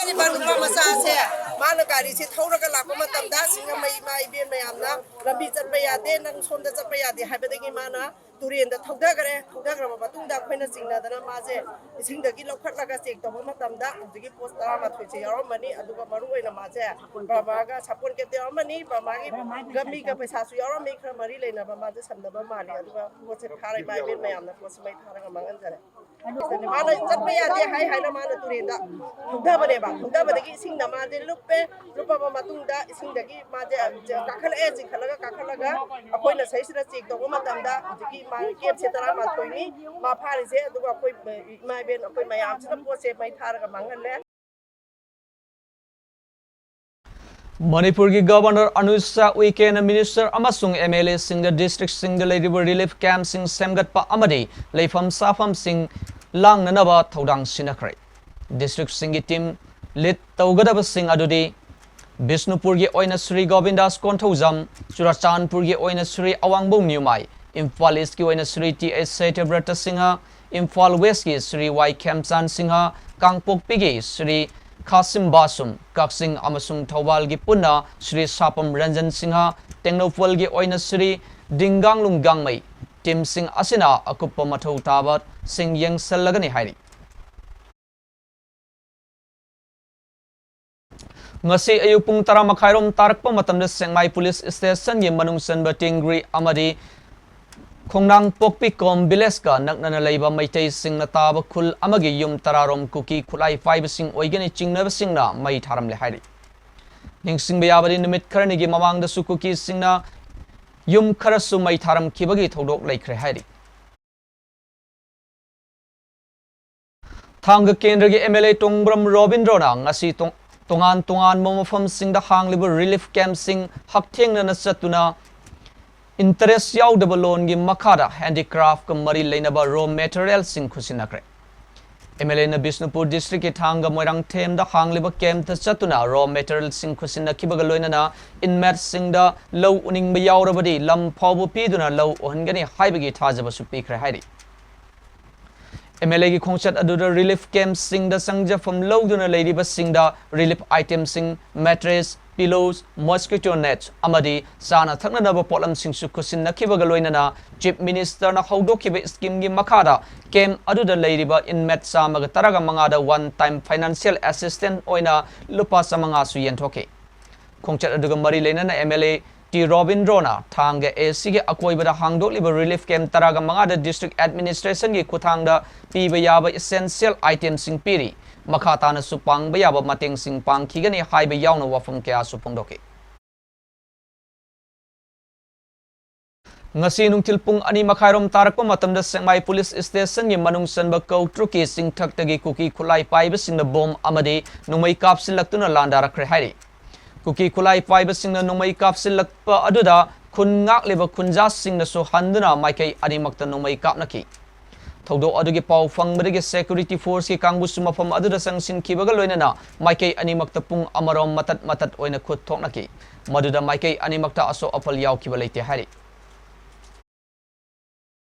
ꯍꯥꯏꯔꯤꯕ ꯅꯨꯄꯥ ꯃꯆꯥ ꯑꯁꯦ ꯃꯥꯅ ꯒꯥꯔꯤꯁꯦ ꯊꯧꯔꯒ ꯂꯥꯛꯄ ꯃꯇꯝꯗ ꯁꯤꯡꯖꯃꯩ ꯏꯃꯥ ꯏꯕꯦꯟ ꯃꯌꯥꯝꯅ "ꯂꯝꯕꯤ ꯆꯠꯄ ꯌꯥꯗꯦ, ꯅꯪ ꯁꯣꯝꯗ ꯆꯠꯄ ꯌꯥꯗꯦ" ꯍꯥꯏꯕꯗꯒꯤ ꯃꯥꯅ ꯇꯨꯔꯦꯟꯗ ꯊꯧꯊꯈ꯭ꯔꯦ꯫ ꯊꯧꯊꯈ꯭ꯔꯕ ꯃꯇꯨꯡꯗ ꯑꯩꯈꯣꯏꯅ ꯆꯤꯡꯅꯗꯅ ꯃꯥꯁꯦ ꯏꯁꯤꯡꯗꯒꯤ ꯂꯧꯈꯠꯂꯒ ꯆꯦꯛ ꯇꯧꯕ ꯃꯇꯝꯗ ꯍꯧꯖꯤꯛꯀꯤ ꯄꯣꯠ ꯇꯔꯥꯃꯥꯊꯣꯏꯁꯦ ꯌꯥꯎꯔꯝꯃꯅꯤ꯫ ꯑꯗꯨꯒ ꯃꯔꯨ ꯑꯣꯏꯅ ꯃꯥꯁꯦ ꯕꯔꯃꯥꯒ ꯁꯥꯄꯣꯟ ꯀꯦꯞꯇ ꯌꯥꯎꯔꯝꯃꯅꯤ꯫ ꯕꯔꯃꯥꯒꯤ ꯒꯃꯤꯒ ꯄꯩꯁꯥꯁꯨ ꯌꯥꯎꯔꯝꯃꯤ꯫ ꯈꯔ ꯃꯔꯤ ꯂꯩꯅꯕ ꯃꯥꯁꯦ ꯁꯝꯅꯕ ꯃꯥꯜꯂꯤ꯫ ꯑꯗꯨꯒ ꯄꯣꯠꯁꯦ ꯐꯥꯔꯦ, ꯏꯃꯥ ꯏꯕꯦꯟ ꯃꯌꯥꯝꯅ ꯄꯣꯠꯁꯦ ꯃꯩ ꯊꯥꯔꯒ ꯃꯥꯡꯍꯟꯖꯔꯦ꯫ ꯃꯥꯅ ꯆꯠꯄ ꯌꯥꯗꯦ ꯍꯥꯏ ꯍꯥꯏꯅ ꯃꯥꯅ ꯇꯨꯔꯦꯟꯗ ꯊꯧꯊꯕꯅꯦꯕ꯫ ꯊꯧꯊꯕꯗꯒꯤ ꯏꯁꯤꯡꯗ ꯃꯥꯁꯦ ꯂꯨꯞꯄꯦ꯫ ꯂꯨꯞꯄꯕ ꯃꯇꯨꯡꯗ ꯏꯁꯤꯡꯗꯒꯤ ꯃꯥꯁꯦ ꯀꯥꯈꯠꯂꯛꯑꯦ꯫ ꯆꯤꯡꯈꯠꯂꯒ ꯀꯥꯈꯠꯂꯒ ꯑꯩꯈꯣꯏꯅ ꯁꯤꯗꯩꯁꯤꯗ ꯆꯦꯛ ꯇꯧꯕ ꯃꯇꯝꯗ ꯍꯧꯖꯤꯛꯀꯤ ꯃꯥ ꯀꯦꯞꯁꯦ ꯇꯔꯥꯃꯥꯊꯣꯏꯅꯤ ꯃꯥ ꯐꯥꯔꯤꯁꯦ꯫ ꯑꯗꯨꯒ ꯑꯩꯈꯣꯏ ꯏꯃꯥ ꯏꯕꯦꯟ ꯑꯩꯈꯣꯏ ꯃꯌꯥꯝꯁꯤꯅ ꯄꯣꯠꯁꯦ ꯃꯩ ꯊꯥꯔꯒ ꯃꯥꯡꯍꯜꯂꯦ꯫ ꯃꯅꯤꯄꯨꯔꯒꯤ ꯒꯕꯔꯅꯔ ꯑꯅꯨꯖ ꯁꯥ ꯎꯏꯀꯦꯅ ꯃꯤꯅꯤꯁꯇꯔ ꯑꯃꯁꯨꯡ ꯑꯦꯝ ꯑꯦꯜ ꯑꯦꯁꯤꯡꯗ ꯗꯤꯁꯇ꯭ꯔꯤꯛꯁꯤꯡꯗ ꯂꯩꯔꯤꯕ ꯔꯤꯂꯤꯐ ꯀꯦꯝꯞꯁꯤꯡ ꯁꯦꯝꯒꯠꯄ ꯑꯃꯗꯤ ꯂꯩꯐꯝ ꯆꯥꯐꯝꯁꯤꯡ ꯂꯥꯡꯅꯅꯕ ꯊꯧꯗꯥꯡ ꯁꯤꯟꯅꯈ꯭ꯔꯦ꯫ ꯗꯤꯁꯇ꯭ꯔꯤꯛꯁꯤꯡꯒꯤ ꯇꯤꯝ ꯂꯤꯗ ꯇꯧꯒꯗꯕꯁꯤꯡ ꯑꯗꯨꯗꯤ ꯕꯤꯁꯅꯨꯄꯨꯔꯒꯤ ꯑꯣꯏꯅ ꯁ꯭ꯔꯤ ꯒꯣꯕꯤꯟꯗꯥꯁ ꯀꯣꯟꯊꯧꯖꯝ, ꯆꯨꯔꯆꯥꯟꯄꯨꯔꯒꯤ ꯑꯣꯏꯅ ꯁ꯭ꯔꯤ ꯑꯋꯥꯡꯕꯧ ꯅ꯭ꯌꯨꯃꯥꯏ, ꯏꯝꯐꯥꯜ ꯏꯁꯀꯤ ꯑꯣꯏꯅ ꯁ꯭ꯔꯤ ꯇꯤ ꯑꯩꯆ ꯁꯇ꯭ꯌꯕ꯭ꯔꯇ ꯁꯤꯡꯍ, ꯏꯝꯐꯥꯜ ꯋꯦꯁꯀꯤ ꯁ꯭ꯔꯤ ꯋꯥꯏ ꯈꯦꯝꯆꯥꯟ ꯁꯤꯡꯍ, ꯀꯥꯡꯄꯣꯛꯄꯤꯒꯤ ꯁ꯭ꯔꯤ ꯈꯥꯁꯤꯝ ꯕꯥꯁꯨꯝ, ꯀꯛꯆꯤꯡ ꯑꯃꯁꯨꯡ ꯊꯧꯕꯥꯜꯒꯤ ꯄꯨꯟꯅ ꯁ꯭ꯔꯤ ꯁꯥꯄꯝ ꯔꯟꯖꯟ ꯁꯤꯡꯍ, ꯇꯦꯡꯅꯧꯄꯜꯒꯤ ꯑꯣꯏꯅ ꯁ꯭ꯔꯤ ꯗꯤꯡꯒꯥꯡꯂꯨꯡ ꯒꯥꯡꯃꯩ, ꯇꯤꯝꯁꯤꯡ ꯑꯁꯤꯅ ꯑꯀꯨꯞꯄ ꯃꯊꯧ ꯇꯥꯕꯁꯤꯡ ꯌꯦꯡꯁꯜꯂꯒꯅꯤ ꯍꯥꯏꯔꯤ꯫ ꯉꯁꯤ ꯑꯌꯨꯛ ꯄꯨꯡ ꯇꯔꯥ ꯃꯈꯥꯏꯔꯣꯝ ꯇꯥꯔꯛꯄ ꯃꯇꯝꯗ ꯁꯦꯛꯃꯥꯏ ꯄꯨꯂꯤꯁ ꯁ꯭ꯇꯦꯁꯟꯒꯤ ꯃꯅꯨꯡ ꯆꯟꯕ ꯇꯤꯡꯒ꯭ꯔꯤ ꯑꯃꯗꯤ ꯈꯣꯡꯅꯥꯡ ꯄꯣꯛꯄꯤ ꯀꯣꯝ ꯚꯤꯂꯦꯖꯀ ꯅꯛꯅꯅ ꯂꯩꯕ ꯃꯩꯇꯩꯁꯤꯡꯅ ꯇꯥꯕ ꯈꯨꯜ ꯑꯃꯒꯤ ꯌꯨꯝ ꯇꯔꯥꯔꯣꯝ ꯀꯨꯀꯤ ꯈꯨꯠꯂꯥꯏ ꯄꯥꯏꯕꯁꯤꯡ ꯑꯣꯏꯒꯅꯤ ꯆꯤꯡꯅꯕꯁꯤꯡꯅ ꯃꯩ ꯊꯥꯔꯝꯂꯦ ꯍꯥꯏꯔꯤ꯫ ꯅꯤꯡꯁꯤꯡꯕ ꯌꯥꯕꯗꯤ, ꯅꯨꯃꯤꯠ ꯈꯔꯅꯤꯒꯤ ꯃꯃꯥꯡꯗꯁꯨ ꯀꯨꯀꯤꯁꯤꯡꯅ ꯌꯨꯝ ꯈꯔꯁꯨ ꯃꯩ ꯊꯥꯔꯝꯈꯤꯕꯒꯤ ꯊꯧꯗꯣꯛ ꯂꯩꯈ꯭ꯔꯦ ꯍꯥꯏꯔꯤ꯫ ꯊꯥꯡꯒ ꯀꯦꯟꯗ꯭ꯔꯒꯤ ꯑꯦꯝ ꯑꯦꯜ ꯑꯦ ꯇꯣꯡꯕ꯭ꯔꯝ ꯔꯣꯕꯤꯟꯗ꯭ꯔꯣꯅ ꯉꯁꯤ ꯇꯣꯡ-, ꯇꯣꯉꯥꯟ ꯇꯣꯉꯥꯟꯕ ꯃꯐꯝꯁꯤꯡꯗ ꯍꯥꯡꯂꯤꯕ ꯔꯤꯂꯤꯐ ꯀꯦꯝꯞꯁꯤꯡ ꯍꯛꯊꯦꯡꯅꯅ ꯆꯠꯇꯨꯅ ꯏꯟꯇꯔꯦꯁ ꯌꯥꯎꯗꯕ ꯂꯣꯟꯒꯤ ꯃꯈꯥꯗ ꯍꯦꯟꯗꯤꯀ꯭ꯔꯥꯐꯀ ꯃꯔꯤ ꯂꯩꯅꯕ ꯔꯣ ꯃꯦꯇꯔꯤꯌꯦꯜꯁꯤꯡ ꯈꯨꯠꯁꯤꯟꯅꯈ꯭ꯔꯦ꯫ ꯑꯦꯝ ꯑꯦꯜ ꯑꯦꯅ ꯕꯤꯁꯅꯨꯄꯨꯔ ꯗꯤꯁꯇ꯭ꯔꯤꯛꯀꯤ ꯊꯥꯡꯒ ꯃꯣꯏꯔꯥꯡꯊꯦꯝꯗ ꯍꯥꯡꯂꯤꯕ ꯀꯦꯝꯞꯇ ꯆꯠꯇꯨꯅ ꯔꯣ ꯃꯦꯇꯔꯤꯌꯦꯜꯁꯤꯡ ꯈꯨꯠꯁꯤꯟꯅꯈꯤꯕꯒ ꯂꯣꯏꯅꯅ ꯏꯟꯃꯦꯠꯁꯤꯡꯗ ꯂꯧ ꯎꯅꯤꯡꯕ ꯌꯥꯎꯔꯕꯗꯤ ꯂꯝ ꯐꯥꯎꯕ ꯄꯤꯗꯨꯅ ꯂꯧ ꯎꯍꯟꯒꯅꯤ ꯍꯥꯏꯕꯒꯤ ꯊꯥꯖꯕꯁꯨ ꯄꯤꯈ꯭ꯔꯦ ꯍꯥꯏꯔꯤ꯫ ꯑꯦꯝ ꯑꯦꯜ ꯑꯦꯒꯤ ꯈꯣꯡꯆꯠ ꯑꯗꯨꯗ ꯔꯤꯂꯤꯐ ꯀꯦꯝꯞꯁꯤꯡꯗ ꯆꯪꯖꯐꯝ ꯂꯧꯗꯨꯅ ꯂꯩꯔꯤꯕꯁꯤꯡꯗ ꯔꯤꯂꯤꯐ ꯑꯥꯏꯇꯦꯝꯁꯤꯡ, ꯃꯦꯇ꯭ꯔꯦꯁ, ꯄꯤꯂꯣꯁ, ꯃꯣꯁꯀꯤꯇꯣ ꯅꯦꯠꯁ ꯑꯃꯗꯤ ꯆꯥꯅ ꯊꯛꯅꯅꯕ ꯄꯣꯠꯂꯝꯁꯤꯡꯁꯨ ꯈꯨꯠꯁꯤꯟꯅꯈꯤꯕꯒ ꯂꯣꯏꯅꯅ ꯆꯤꯐ ꯃꯤꯅꯤꯁꯇꯔꯅ ꯍꯧꯗꯣꯛꯈꯤꯕ ꯁ꯭ꯀꯤꯝꯒꯤ ꯃꯈꯥꯗ ꯀꯦꯝꯞ ꯑꯗꯨꯗ ꯂꯩꯔꯤꯕ ꯏꯟꯃꯦꯠ ꯆꯥꯝꯃꯒ ꯇꯔꯥꯒ ꯃꯉꯥꯗ ꯋꯥꯟ ꯇꯥꯏꯝ ꯐꯥꯏꯅꯥꯟꯁꯤꯌꯦꯜ ꯑꯦꯁꯤꯁꯇꯦꯟꯁ ꯑꯣꯏꯅ ꯂꯨꯄꯥ ꯆꯥꯃꯉꯥꯁꯨ ꯌꯦꯟꯊꯣꯛꯈꯤ꯫ ꯈꯣꯡꯆꯠ ꯑꯗꯨꯒ ꯃꯔꯤ ꯂꯩꯅꯅ ꯑꯦꯝ ꯑꯦꯜ ꯑꯦ ꯇꯤ ꯔꯣꯕꯤꯟꯗ꯭ꯔꯣꯅ ꯊꯥꯡꯒ ꯑꯦ ꯁꯤꯒꯤ ꯑꯀꯣꯏꯕꯗ ꯍꯥꯡꯗꯣꯛꯂꯤꯕ ꯔꯤꯂꯤꯐ ꯀꯦꯝꯞ ꯇꯔꯥꯒ ꯃꯉꯥꯗ ꯗꯤꯁꯇ꯭ꯔꯤꯛ ꯑꯦꯗꯃꯤꯅꯤꯁꯇ꯭ꯔꯦꯁꯟꯒꯤ ꯈꯨꯠꯊꯥꯡꯗ ꯄꯤꯕ ꯌꯥꯕ ꯏꯁꯦꯟꯁꯤꯌꯦꯜ ꯑꯥꯏꯇꯦꯝꯁꯤꯡ ꯄꯤꯔꯤ꯫ ꯃꯈꯥ ꯇꯥꯅꯁꯨ ꯄꯥꯡꯕ ꯌꯥꯕ ꯃꯇꯦꯡꯁꯤꯡ ꯄꯥꯡꯈꯤꯒꯅꯤ ꯍꯥꯏꯕ ꯌꯥꯎꯅ ꯋꯥꯐꯝ ꯀꯌꯥꯁꯨ ꯐꯣꯡꯗꯣꯛꯈꯤ꯫ ꯉꯁꯤ ꯅꯨꯡꯊꯤꯜ ꯄꯨꯡ ꯑꯅꯤ ꯃꯈꯥꯏꯔꯣꯝ ꯇꯥꯔꯛꯄ ꯃꯇꯝꯗ ꯁꯦꯛꯃꯥꯏ ꯄꯨꯂꯤꯁ ꯁ꯭ꯇꯦꯁꯟꯒꯤ ꯃꯅꯨꯡ ꯆꯟꯕ ꯀꯧꯇ꯭ꯔꯨꯛꯀꯤ ꯆꯤꯡꯊꯛꯇꯒꯤ ꯀꯨꯀꯤ ꯈꯨꯠꯂꯥꯏ ꯄꯥꯏꯕꯁꯤꯡꯅ ꯕꯣꯝ ꯑꯃꯗꯤ ꯅꯣꯡꯃꯩ ꯀꯥꯞꯁꯤꯜꯂꯛꯇꯨꯅ ꯂꯥꯟꯗꯥꯔꯛꯈ꯭ꯔꯦ ꯍꯥꯏꯔꯤ꯫ ꯀꯨꯀꯤ ꯈꯨꯠꯂꯥꯏ ꯄꯥꯏꯕꯁꯤꯡꯅ ꯅꯣꯡꯃꯩ ꯀꯥꯞꯁꯤꯜꯂꯛꯄ ꯑꯗꯨꯗ ꯈꯨꯟ ꯉꯥꯛꯂꯤꯕ ꯈꯨꯟꯖꯥꯁꯤꯡꯅꯁꯨ ꯍꯟꯗꯨꯅ ꯃꯥꯏꯀꯩ ꯑꯅꯤꯃꯛꯇ ꯅꯣꯡꯃꯩ ꯀꯥꯞꯅꯈꯤ꯫ ꯊꯧꯗꯣꯛ ꯑꯗꯨꯒꯤ ꯄꯥꯎ ꯐꯪꯕꯗꯒꯤ security forceꯀꯤ ꯀꯥꯡꯕꯨꯁꯨ ꯃꯐꯝ ꯑꯗꯨꯗ ꯆꯪꯁꯤꯟꯈꯤꯕꯒ ꯂꯣꯏꯅꯅ ꯃꯥꯏꯀꯩ ꯑꯅꯤꯃꯛꯇ ꯄꯨꯡ ꯑꯃꯔꯣꯝ ꯃꯇꯠ ꯃꯇꯠ ꯑꯣꯏꯅ ꯈꯨꯠ ꯊꯣꯛꯅꯈꯤ꯫ ꯃꯗꯨꯗ ꯃꯥꯏꯀꯩ ꯑꯅꯤꯃꯛꯇ ꯑꯁꯣꯛ ꯑꯄꯜ ꯌꯥꯎꯈꯤꯕ ꯂꯩꯇꯦ ꯍꯥꯏꯔꯤ꯫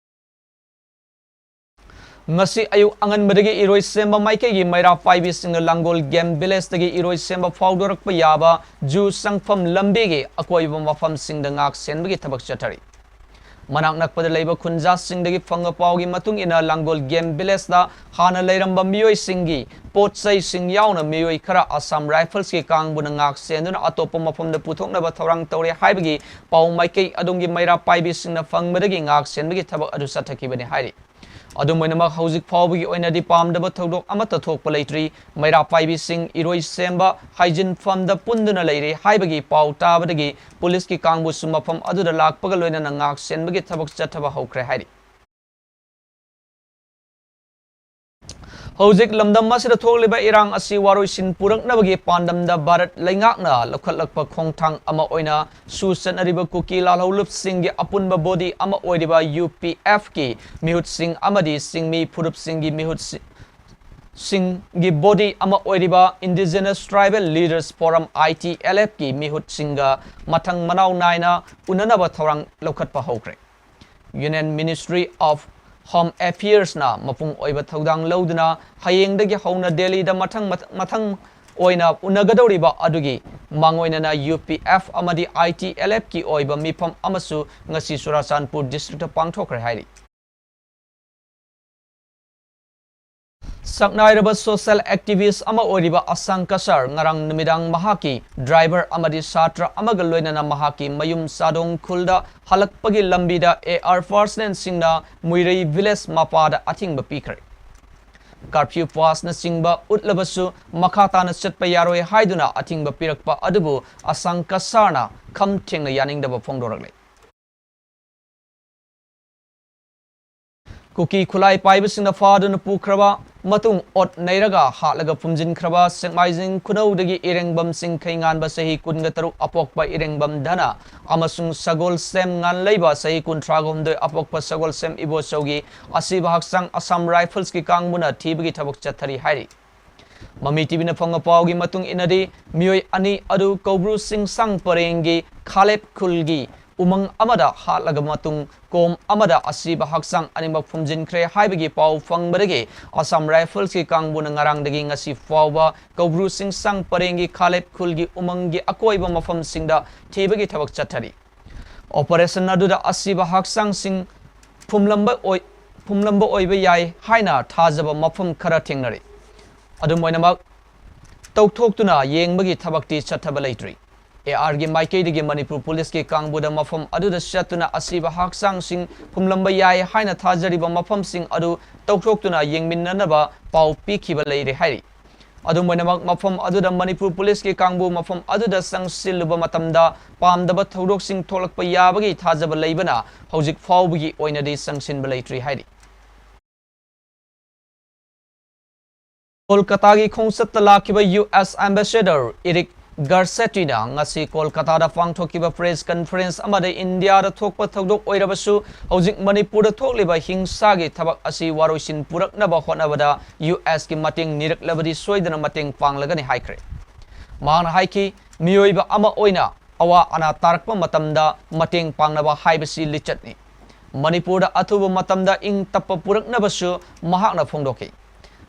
ꯉꯁꯤ ꯑꯌꯨꯛ ꯑꯉꯟꯕꯗꯒꯤ ꯏꯔꯣꯏꯁꯦꯝꯕ ꯃꯥꯏꯀꯩꯒꯤ ꯃꯩꯔꯥ ꯄꯥꯏꯕꯤꯁꯤꯡꯅ ꯂꯥꯡꯒꯣꯜ game villageꯇꯒꯤ ꯏꯔꯣꯏꯁꯦꯝꯕ ꯐꯥꯎꯗꯣꯔꯛꯄ ꯌꯥꯕ ꯖꯨ ꯆꯪꯐꯝ ꯂꯝꯕꯤꯒꯤ ꯑꯀꯣꯏꯕ ꯃꯐꯝꯁꯤꯡꯗ ꯉꯥꯛ ꯁꯦꯟꯕꯒꯤ ꯊꯕꯛ ꯆꯠꯊꯔꯤ꯫ ꯃꯅꯥꯛ ꯅꯛꯄꯗ ꯂꯩꯕ ꯈꯨꯟꯖꯥꯁꯤꯡꯗꯒꯤ ꯐꯪꯕ ꯄꯥꯎꯒꯤ ꯃꯇꯨꯡ ꯏꯟꯅ, ꯂꯥꯡꯒꯣꯜ game villageꯇ ꯍꯥꯟꯅ ꯂꯩꯔꯝꯕ ꯃꯤꯑꯣꯏꯁꯤꯡꯒꯤ ꯄꯣꯠ ꯆꯩꯁꯤꯡ ꯌꯥꯎꯅ ꯃꯤꯑꯣꯏ ꯈꯔ Assam Riflesꯀꯤ ꯀꯥꯡꯕꯨꯅ ꯉꯥꯛ ꯁꯦꯟꯗꯨꯅ ꯑꯇꯣꯞꯄ ꯃꯐꯝꯗ ꯄꯨꯊꯣꯛꯅꯕ ꯊꯧꯔꯥꯡ ꯇꯧꯔꯦ ꯍꯥꯏꯕꯒꯤ ꯄꯥꯎ ꯃꯥꯏꯀꯩ ꯑꯗꯣꯝꯒꯤ ꯃꯩꯔꯥ ꯄꯥꯏꯕꯤꯁꯤꯡꯅ ꯐꯪꯕꯗꯒꯤ ꯉꯥꯛ ꯁꯦꯟꯕꯒꯤ ꯊꯕꯛ ꯑꯗꯨ ꯆꯠꯊꯈꯤꯕꯅꯤ ꯍꯥꯏꯔꯤ꯫ ꯑꯗꯨꯝ ꯑꯣꯏꯅꯃꯛ, ꯍꯧꯖꯤꯛ ꯐꯥꯎꯕꯒꯤ ꯑꯣꯏꯅꯗꯤ ꯄꯥꯝꯗꯕ ꯊꯧꯗꯣꯛ ꯑꯃꯠꯇ ꯊꯣꯛꯄ ꯂꯩꯇ꯭ꯔꯤ꯫ ꯃꯩꯔꯥ ꯄꯥꯏꯕꯤꯁꯤꯡ ꯏꯔꯣꯏ ꯁꯦꯝꯕ ꯍꯥꯏꯖꯤꯟꯐꯝꯗ ꯄꯨꯟꯗꯨꯅ ꯂꯩꯔꯦ ꯍꯥꯏꯕꯒꯤ ꯄꯥꯎ ꯇꯥꯕꯗꯒꯤ ꯄꯨꯂꯤꯁꯀꯤ ꯀꯥꯡꯕꯨꯁꯨ ꯃꯐꯝ ꯑꯗꯨꯗ ꯂꯥꯛꯄꯒ ꯂꯣꯏꯅꯅ ꯉꯥꯛ ꯁꯦꯟꯕꯒꯤ ꯊꯕꯛ ꯆꯠꯊꯕ ꯍꯧꯈ꯭ꯔꯦ ꯍꯥꯏꯔꯤ꯫ ꯍꯧꯖꯤꯛ ꯂꯝꯗꯝ ꯑꯁꯤꯗ ꯊꯣꯛꯂꯤꯕ ꯏꯔꯥꯡ ꯑꯁꯤ ꯋꯥꯔꯣꯏꯁꯤꯟ ꯄꯨꯔꯛꯅꯕꯒꯤ ꯄꯥꯟꯗꯝꯗ ꯚꯥꯔꯠ ꯂꯩꯉꯥꯛꯅ ꯂꯧꯈꯠꯂꯛꯄ ꯈꯣꯡꯊꯥꯡ ꯑꯃ ꯑꯣꯏꯅ ꯁꯨ ꯆꯠꯅꯔꯤꯕ ꯀꯨꯀꯤ ꯂꯥꯜꯍꯧꯂꯨꯞꯁꯤꯡꯒꯤ ꯑꯄꯨꯟꯕ body ꯑꯃ ꯑꯣꯏꯔꯤꯕ UPFꯀꯤ ꯃꯤꯍꯨꯠꯁꯤꯡ ꯑꯃꯗꯤ ꯆꯤꯡꯃꯤ ꯐꯨꯔꯨꯞꯁꯤꯡꯒꯤ ꯃꯤꯍꯨꯠꯁꯤꯡꯒꯤ body ꯑꯃ ꯑꯣꯏꯔꯤꯕ Indigenous Tribal Leaders Forum, ITLFꯀꯤ ꯃꯤꯍꯨꯠꯁꯤꯡꯒ ꯃꯊꯪ ꯃꯅꯥꯎ ꯅꯥꯏꯅ ꯎꯅꯅꯕ ꯊꯧꯔꯥꯡ ꯂꯧꯈꯠꯄ ꯍꯧꯈ꯭ꯔꯦ꯫ Union Ministry of Home Affairsꯅ ꯃꯄꯨꯡ ꯑꯣꯏꯕ ꯊꯧꯗꯥꯡ ꯂꯧꯗꯨꯅ ꯍꯌꯦꯡꯗꯒꯤ ꯍꯧꯅ ꯗꯦꯜꯂꯤꯗ ꯃꯊꯪ ꯃꯊꯪ ꯑꯣꯏꯅ ꯎꯅꯒꯗꯧꯔꯤꯕ ꯑꯗꯨꯒꯤ ꯃꯥꯡꯑꯣꯏꯅꯅ UPF ꯑꯃꯗꯤ ITLFꯀꯤ ꯑꯣꯏꯕ ꯃꯤꯐꯝ ꯑꯃꯁꯨ ꯉꯁꯤ ꯆꯨꯔꯥꯆꯥꯟꯄꯨꯔ districtꯇ ꯄꯥꯡꯊꯣꯛꯈ꯭ꯔꯦ ꯍꯥꯏꯔꯤ꯫ ꯁꯛꯅꯥꯏꯔꯕ social activist ꯑꯃ ꯑꯣꯏꯔꯤꯕ ꯑꯁꯥꯡ ꯀꯁꯥꯔ ꯉꯔꯥꯡ ꯅꯨꯃꯤꯗꯥꯡ ꯃꯍꯥꯛꯀꯤ driver ꯑꯃꯗꯤ ꯁꯥꯇ꯭ꯔ ꯑꯃꯒ ꯂꯣꯏꯅꯅ ꯃꯍꯥꯛꯀꯤ ꯃꯌꯨꯝ ꯆꯥꯗꯣꯡ ꯈꯨꯜꯗ ꯍꯜꯂꯛꯄꯒꯤ ꯂꯝꯕꯤꯗ AR forceꯅ ꯁꯤꯡꯅ ꯃꯨꯏꯔꯩ village ꯃꯄꯥꯗ ꯑꯊꯤꯡꯕ ꯄꯤꯈ꯭ꯔꯦ꯫ Curfew passꯅꯆꯤꯡꯕ ꯎꯠꯂꯕꯁꯨ ꯃꯈꯥ ꯇꯥꯅ ꯆꯠꯄ ꯌꯥꯔꯣꯏ ꯍꯥꯏꯗꯨꯅ ꯑꯊꯤꯡꯕ ꯄꯤꯔꯛꯄ ꯑꯗꯨꯕꯨ ꯑꯁꯥꯡ ꯀꯁꯥꯔꯅ ꯈꯝ ꯊꯦꯡꯅ ꯌꯥꯅꯤꯡꯗꯕ ꯐꯣꯡꯗꯣꯔꯛꯂꯦ꯫ ꯀꯨꯀꯤ ꯈꯨꯠꯂꯥꯏ ꯄꯥꯏꯕꯁꯤꯡꯅ ꯐꯥꯗꯨꯅ ꯄꯨꯈ꯭ꯔꯕ ꯃꯇꯨꯡ ꯑꯣꯠ ꯅꯩꯔꯒ ꯍꯥꯠꯂꯒ ꯐꯨꯝꯖꯤꯟꯈ꯭ꯔꯕ ꯁꯦꯛꯃꯥꯏꯖꯤꯡ ꯈꯨꯅꯧꯗꯒꯤ ꯏꯔꯦꯡꯕꯝ ꯆꯤꯡꯈꯩꯉꯥꯟꯕ ꯆꯍꯤ ꯀꯨꯟꯒ ꯇꯔꯨꯛ ꯑꯄꯣꯛꯄ ꯏꯔꯦꯡꯕꯝ ꯙꯅ ꯑꯃꯁꯨꯡ ꯁꯒꯣꯜꯁꯦꯝ ꯉꯥꯟꯂꯩꯕ ꯆꯍꯤ ꯀꯨꯟꯊ꯭ꯔꯥꯒ ꯍꯨꯝꯗꯣꯏ ꯑꯄꯣꯛꯄ ꯁꯒꯣꯜꯁꯦꯝ ꯏꯕꯣꯆꯧꯒꯤ ꯑꯁꯤꯕ ꯍꯛꯆꯥꯡ ꯑꯁꯥꯝ ꯔꯥꯏꯐꯜꯁꯀꯤ ꯀꯥꯡꯕꯨꯅ ꯊꯤꯕꯒꯤ ꯊꯕꯛ ꯆꯠꯊꯔꯤ ꯍꯥꯏꯔꯤ꯫ ꯃꯃꯤ ꯇꯤꯚꯤꯅ ꯐꯪꯕ ꯄꯥꯎꯒꯤ ꯃꯇꯨꯡ ꯏꯟꯅꯗꯤ, ꯃꯤꯑꯣꯏ ꯑꯅꯤ ꯑꯗꯨ ꯀꯧꯕ꯭ꯔꯨ ꯆꯤꯡꯁꯥꯡ ꯄꯔꯦꯡꯒꯤ ꯈꯥꯂꯦꯞ ꯈꯨꯜꯒꯤ ꯎꯃꯪ ꯑꯃꯗ ꯍꯥꯠꯂꯒ ꯃꯇꯨꯡ ꯀꯣꯝ ꯑꯃꯗ ꯑꯁꯤꯕ ꯍꯛꯆꯥꯡ ꯑꯅꯤꯃꯛ ꯐꯨꯝꯖꯤꯟꯈ꯭ꯔꯦ ꯍꯥꯏꯕꯒꯤ ꯄꯥꯎ ꯐꯪꯕꯗꯒꯤ ꯑꯁꯥꯝ ꯔꯥꯏꯐꯜꯁꯀꯤ ꯀꯥꯡꯕꯨꯅ ꯉꯔꯥꯡꯗꯒꯤ ꯉꯁꯤ ꯐꯥꯎꯕ ꯀꯧꯕ꯭ꯔꯨ ꯆꯤꯡꯁꯥꯡ ꯄꯔꯦꯡꯒꯤ ꯈꯥꯂꯦꯞ ꯈꯨꯜꯒꯤ ꯎꯃꯪꯒꯤ ꯑꯀꯣꯏꯕ ꯃꯐꯝꯁꯤꯡꯗ ꯊꯤꯕꯒꯤ ꯊꯕꯛ ꯆꯠꯊꯔꯤ꯫ ꯑꯣꯄꯔꯦꯁꯟ ꯑꯗꯨꯗ ꯑꯁꯤꯕ ꯍꯛꯆꯥꯡꯁꯤꯡ ꯐꯨꯝꯂꯝꯕ ꯑꯣꯏ-, ꯐꯨꯝꯂꯝꯕ ꯑꯣꯏꯕ ꯌꯥꯏ ꯍꯥꯏꯅ ꯊꯥꯖꯕ ꯃꯐꯝ ꯈꯔ ꯊꯦꯡꯅꯔꯤ꯫ ꯑꯗꯨꯝ ꯑꯣꯏꯅꯃꯛ, ꯇꯧꯊꯣꯛꯇꯨꯅ ꯌꯦꯡꯕꯒꯤ ꯊꯕꯛꯇꯤ ꯆꯠꯊꯕ ꯂꯩꯇ꯭ꯔꯤ꯫ ꯑꯦ ꯑꯥꯔꯒꯤ ꯃꯥꯏꯀꯩꯗꯒꯤ ꯃꯅꯤꯄꯨꯔ ꯄꯨꯂꯤꯁꯀꯤ ꯀꯥꯡꯕꯨꯗ ꯃꯐꯝ ꯑꯗꯨꯗ ꯆꯠꯇꯨꯅ ꯑꯁꯤꯕ ꯍꯛꯆꯥꯡꯁꯤꯡ ꯐꯨꯝꯂꯝꯕ ꯌꯥꯏ ꯍꯥꯏꯅ ꯊꯥꯖꯔꯤꯕ ꯃꯐꯝꯁꯤꯡ ꯑꯗꯨ ꯇꯧꯊꯣꯛꯇꯨꯅ ꯌꯦꯡꯃꯤꯟꯅꯅꯕ ꯄꯥꯎ ꯄꯤꯈꯤꯕ ꯂꯩꯔꯦ ꯍꯥꯏꯔꯤ꯫ ꯑꯗꯨꯝ ꯑꯣꯏꯅꯃꯛ, ꯃꯐꯝ ꯑꯗꯨꯗ ꯃꯅꯤꯄꯨꯔ ꯄꯨꯂꯤꯁꯀꯤ ꯀꯥꯡꯕꯨ ꯃꯐꯝ ꯑꯗꯨꯗ ꯆꯪꯁꯤꯜꯂꯨꯕ ꯃꯇꯝꯗ ꯄꯥꯝꯗꯕ ꯊꯧꯗꯣꯛꯁꯤꯡ ꯊꯣꯛꯂꯛꯄ ꯌꯥꯕꯒꯤ ꯊꯥꯖꯕ ꯂꯩꯕꯅ ꯍꯧꯖꯤꯛ ꯐꯥꯎꯕꯒꯤ ꯑꯣꯏꯅꯗꯤ ꯆꯪꯁꯤꯟꯕ ꯂꯩꯇ꯭ꯔꯤ ꯍꯥꯏꯔꯤ꯫ ꯀꯣꯜꯀꯇꯥꯒꯤ ꯈꯣꯡꯆꯠꯇ ꯂꯥꯛꯈꯤꯕ ꯌꯨ ꯑꯦꯁ ꯑꯦꯝꯕꯦꯁꯦꯗꯔ ꯏꯔꯤꯛ ꯒꯥꯔꯁꯦꯇꯤꯅ ꯉꯁꯤ ꯀꯣꯜꯀꯇꯥꯗ ꯄꯥꯡꯊꯣꯛꯈꯤꯕ ꯄ꯭ꯔꯦꯁ ꯀꯟꯐꯔꯦꯟꯁ ꯑꯃꯗ ꯏꯟꯗꯤꯌꯥꯗ ꯊꯣꯛꯄ ꯊꯧꯗꯣꯛ ꯑꯣꯏꯔꯕꯁꯨ ꯍꯧꯖꯤꯛ ꯃꯅꯤꯄꯨꯔꯗ ꯊꯣꯛꯂꯤꯕ ꯍꯤꯡꯁꯥꯒꯤ ꯊꯕꯛ ꯑꯁꯤ ꯋꯥꯔꯣꯏꯁꯤꯟ ꯄꯨꯔꯛꯅꯕ ꯍꯣꯠꯅꯕꯗ ꯌꯨ ꯑꯦꯁꯀꯤ ꯃꯇꯦꯡ ꯅꯤꯔꯛꯂꯕꯗꯤ ꯁꯣꯏꯗꯅ ꯃꯇꯦꯡ ꯄꯥꯡꯂꯒꯅꯤ ꯍꯥꯏꯈ꯭ꯔꯦ꯫ ꯃꯍꯥꯛꯅ ꯍꯥꯏꯈꯤ, ꯃꯤꯑꯣꯏꯕ ꯑꯃ ꯑꯣꯏꯅ ꯑꯋꯥ ꯑꯅꯥ ꯇꯥꯔꯛꯄ ꯃꯇꯝꯗ ꯃꯇꯦꯡ ꯄꯥꯡꯅꯕ ꯍꯥꯏꯕꯁꯤ ꯂꯤꯆꯠꯅꯤ꯫ ꯃꯅꯤꯄꯨꯔꯗ ꯑꯊꯨꯕ ꯃꯇꯝꯗ ꯏꯪ ꯇꯞꯄ ꯄꯨꯔꯛꯅꯕꯁꯨ ꯃꯍꯥꯛꯅ ꯐꯣꯡꯗꯣꯛꯈꯤ꯫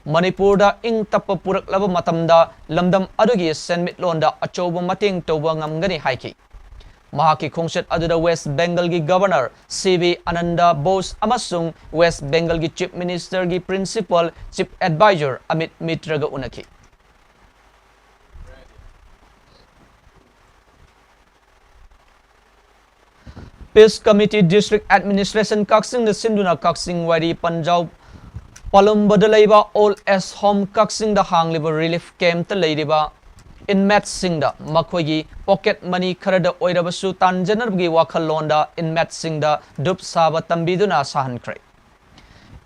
ꯃꯅꯤꯄꯨꯔꯗ ꯏꯪ ꯇꯞꯄ ꯄꯨꯔꯛꯂꯕ ꯃꯇꯝꯗ ꯂꯝꯗꯝ ꯑꯗꯨꯒꯤ ꯁꯦꯟꯃꯤꯠꯂꯣꯟꯗ ꯑꯆꯧꯕ ꯃꯇꯦꯡ ꯇꯧꯕ ꯉꯝꯒꯅꯤ ꯍꯥꯏꯈꯤ꯫ ꯃꯍꯥꯛꯀꯤ ꯈꯣꯡꯆꯠ ꯑꯗꯨꯗ ꯋꯦꯁ ꯕꯦꯡꯒꯜꯒꯤ governor C V Ananda Bose ꯑꯃꯁꯨꯡ ꯋꯦꯁ ꯕꯦꯡꯒꯜꯒꯤ ꯆꯤꯐ ꯃꯤꯅꯤꯁꯇꯔꯒꯤ ꯄ꯭ꯔꯤꯟꯁꯤꯄꯜ ꯆꯤꯐ ꯑꯦꯗꯚꯥꯏꯖꯔ ꯑꯃꯤꯠ ꯃꯤꯇ꯭ꯔꯒ ꯎꯅꯈꯤ꯫ ꯄꯤꯁ ꯀꯃꯤꯇꯤ ꯗꯤꯁꯇ꯭ꯔꯤꯛ ꯑꯦꯗꯃꯤꯅꯤꯁꯇ꯭ꯔꯦꯁꯟ ꯀꯛꯆꯤꯡꯗ ꯁꯤꯟꯗꯨꯅ ꯀꯛꯆꯤꯡ ꯋꯥꯏꯔꯤ ꯄꯟꯖꯥꯎ ꯄꯥꯂꯨꯝꯕꯗ ꯂꯩꯕ ꯑꯣꯜ ꯑꯦꯖ ꯍꯣꯝ ꯀꯛꯆꯤꯡꯗ ꯍꯥꯡꯂꯤꯕ ꯔꯤꯂꯤꯐ ꯀꯦꯝꯞꯇ ꯂꯩꯔꯤꯕ ꯏꯟꯃꯦꯠꯁꯤꯡꯗ ꯃꯈꯣꯏꯒꯤ ꯄꯣꯀꯦꯠ ꯃꯅꯤ ꯈꯔꯗ ꯑꯣꯏꯔꯕꯁꯨ ꯇꯥꯟꯖꯅꯕꯒꯤ ꯋꯥꯈꯜꯂꯣꯟꯗ ꯏꯟꯃꯦꯠꯁꯤꯡꯗ ꯙꯨꯞ ꯁꯥꯕ ꯇꯝꯕꯤꯗꯨꯅ ꯁꯥꯍꯟꯈ꯭ꯔꯦ꯫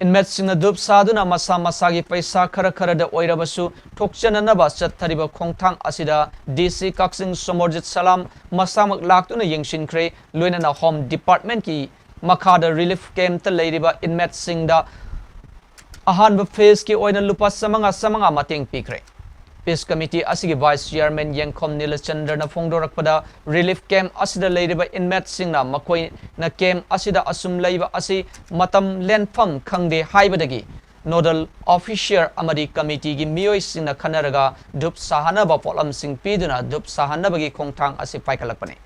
Inmateꯁꯤꯡꯅ ꯙꯨꯞ ꯁꯥꯗꯨꯅ ꯃꯁꯥ ꯃꯁꯥꯒꯤ ꯄꯩꯁꯥ ꯈꯔ ꯈꯔꯗ ꯑꯣꯏꯔꯕꯁꯨ ꯊꯣꯛꯆꯅꯅꯕ ꯆꯠꯊꯔꯤꯕ ꯈꯣꯡꯊꯥꯡ ꯑꯁꯤꯗ DC ꯀꯛꯆꯤꯡ ꯁꯣꯃꯣꯔꯖꯤꯠ ꯁꯂꯥꯝ ꯃꯁꯥꯃꯛ ꯂꯥꯛꯇꯨꯅ ꯌꯦꯡꯁꯤꯟꯈ꯭ꯔꯦ꯫ ꯂꯣꯏꯅꯅ Home Departmentꯀꯤ ꯃꯈꯥꯗ relief campꯇ ꯂꯩꯔꯤꯕ inmateꯁꯤꯡꯗ ꯑꯍꯥꯟꯕ phaseꯀꯤ ꯑꯣꯏꯅ ꯂꯨꯄꯥ ꯆꯥꯃꯉꯥ ꯆꯥꯃꯉꯥ ꯃꯇꯦꯡ ꯄꯤꯈ꯭ꯔꯦ꯫ Peace Committee ꯑꯁꯤꯒꯤ Vice Chairman ꯌꯦꯡꯈꯣꯝ ꯅꯤꯂꯆꯟꯗ꯭ꯔꯅ ꯐꯣꯡꯗꯣꯔꯛꯄꯗ, relief camp ꯑꯁꯤꯗ ꯂꯩꯔꯤꯕ inmateꯁꯤꯡꯅ ꯃꯈꯣꯏꯅ camp ꯑꯁꯤꯗ ꯑꯁꯨꯝ ꯂꯩꯕ ꯑꯁꯤ ꯃꯇꯝ ꯂꯦꯟꯐꯝ ꯈꯪꯗꯦ ꯍꯥꯏꯕꯗꯒꯤ nodal officer ꯑꯃꯗꯤ committeeꯒꯤ ꯃꯤꯑꯣꯏꯁꯤꯡꯅ ꯈꯟꯅꯔꯒ ꯙꯨꯞ ꯁꯥꯍꯟꯅꯕ ꯄꯣꯠꯂꯝꯁꯤꯡ ꯄꯤꯗꯨꯅ ꯙꯨꯞ ꯁꯥꯍꯟꯅꯕꯒꯤ ꯈꯣꯡꯊꯥꯡ ꯑꯁꯤ ꯄꯥꯏꯈꯠꯂꯛꯄꯅꯤ꯫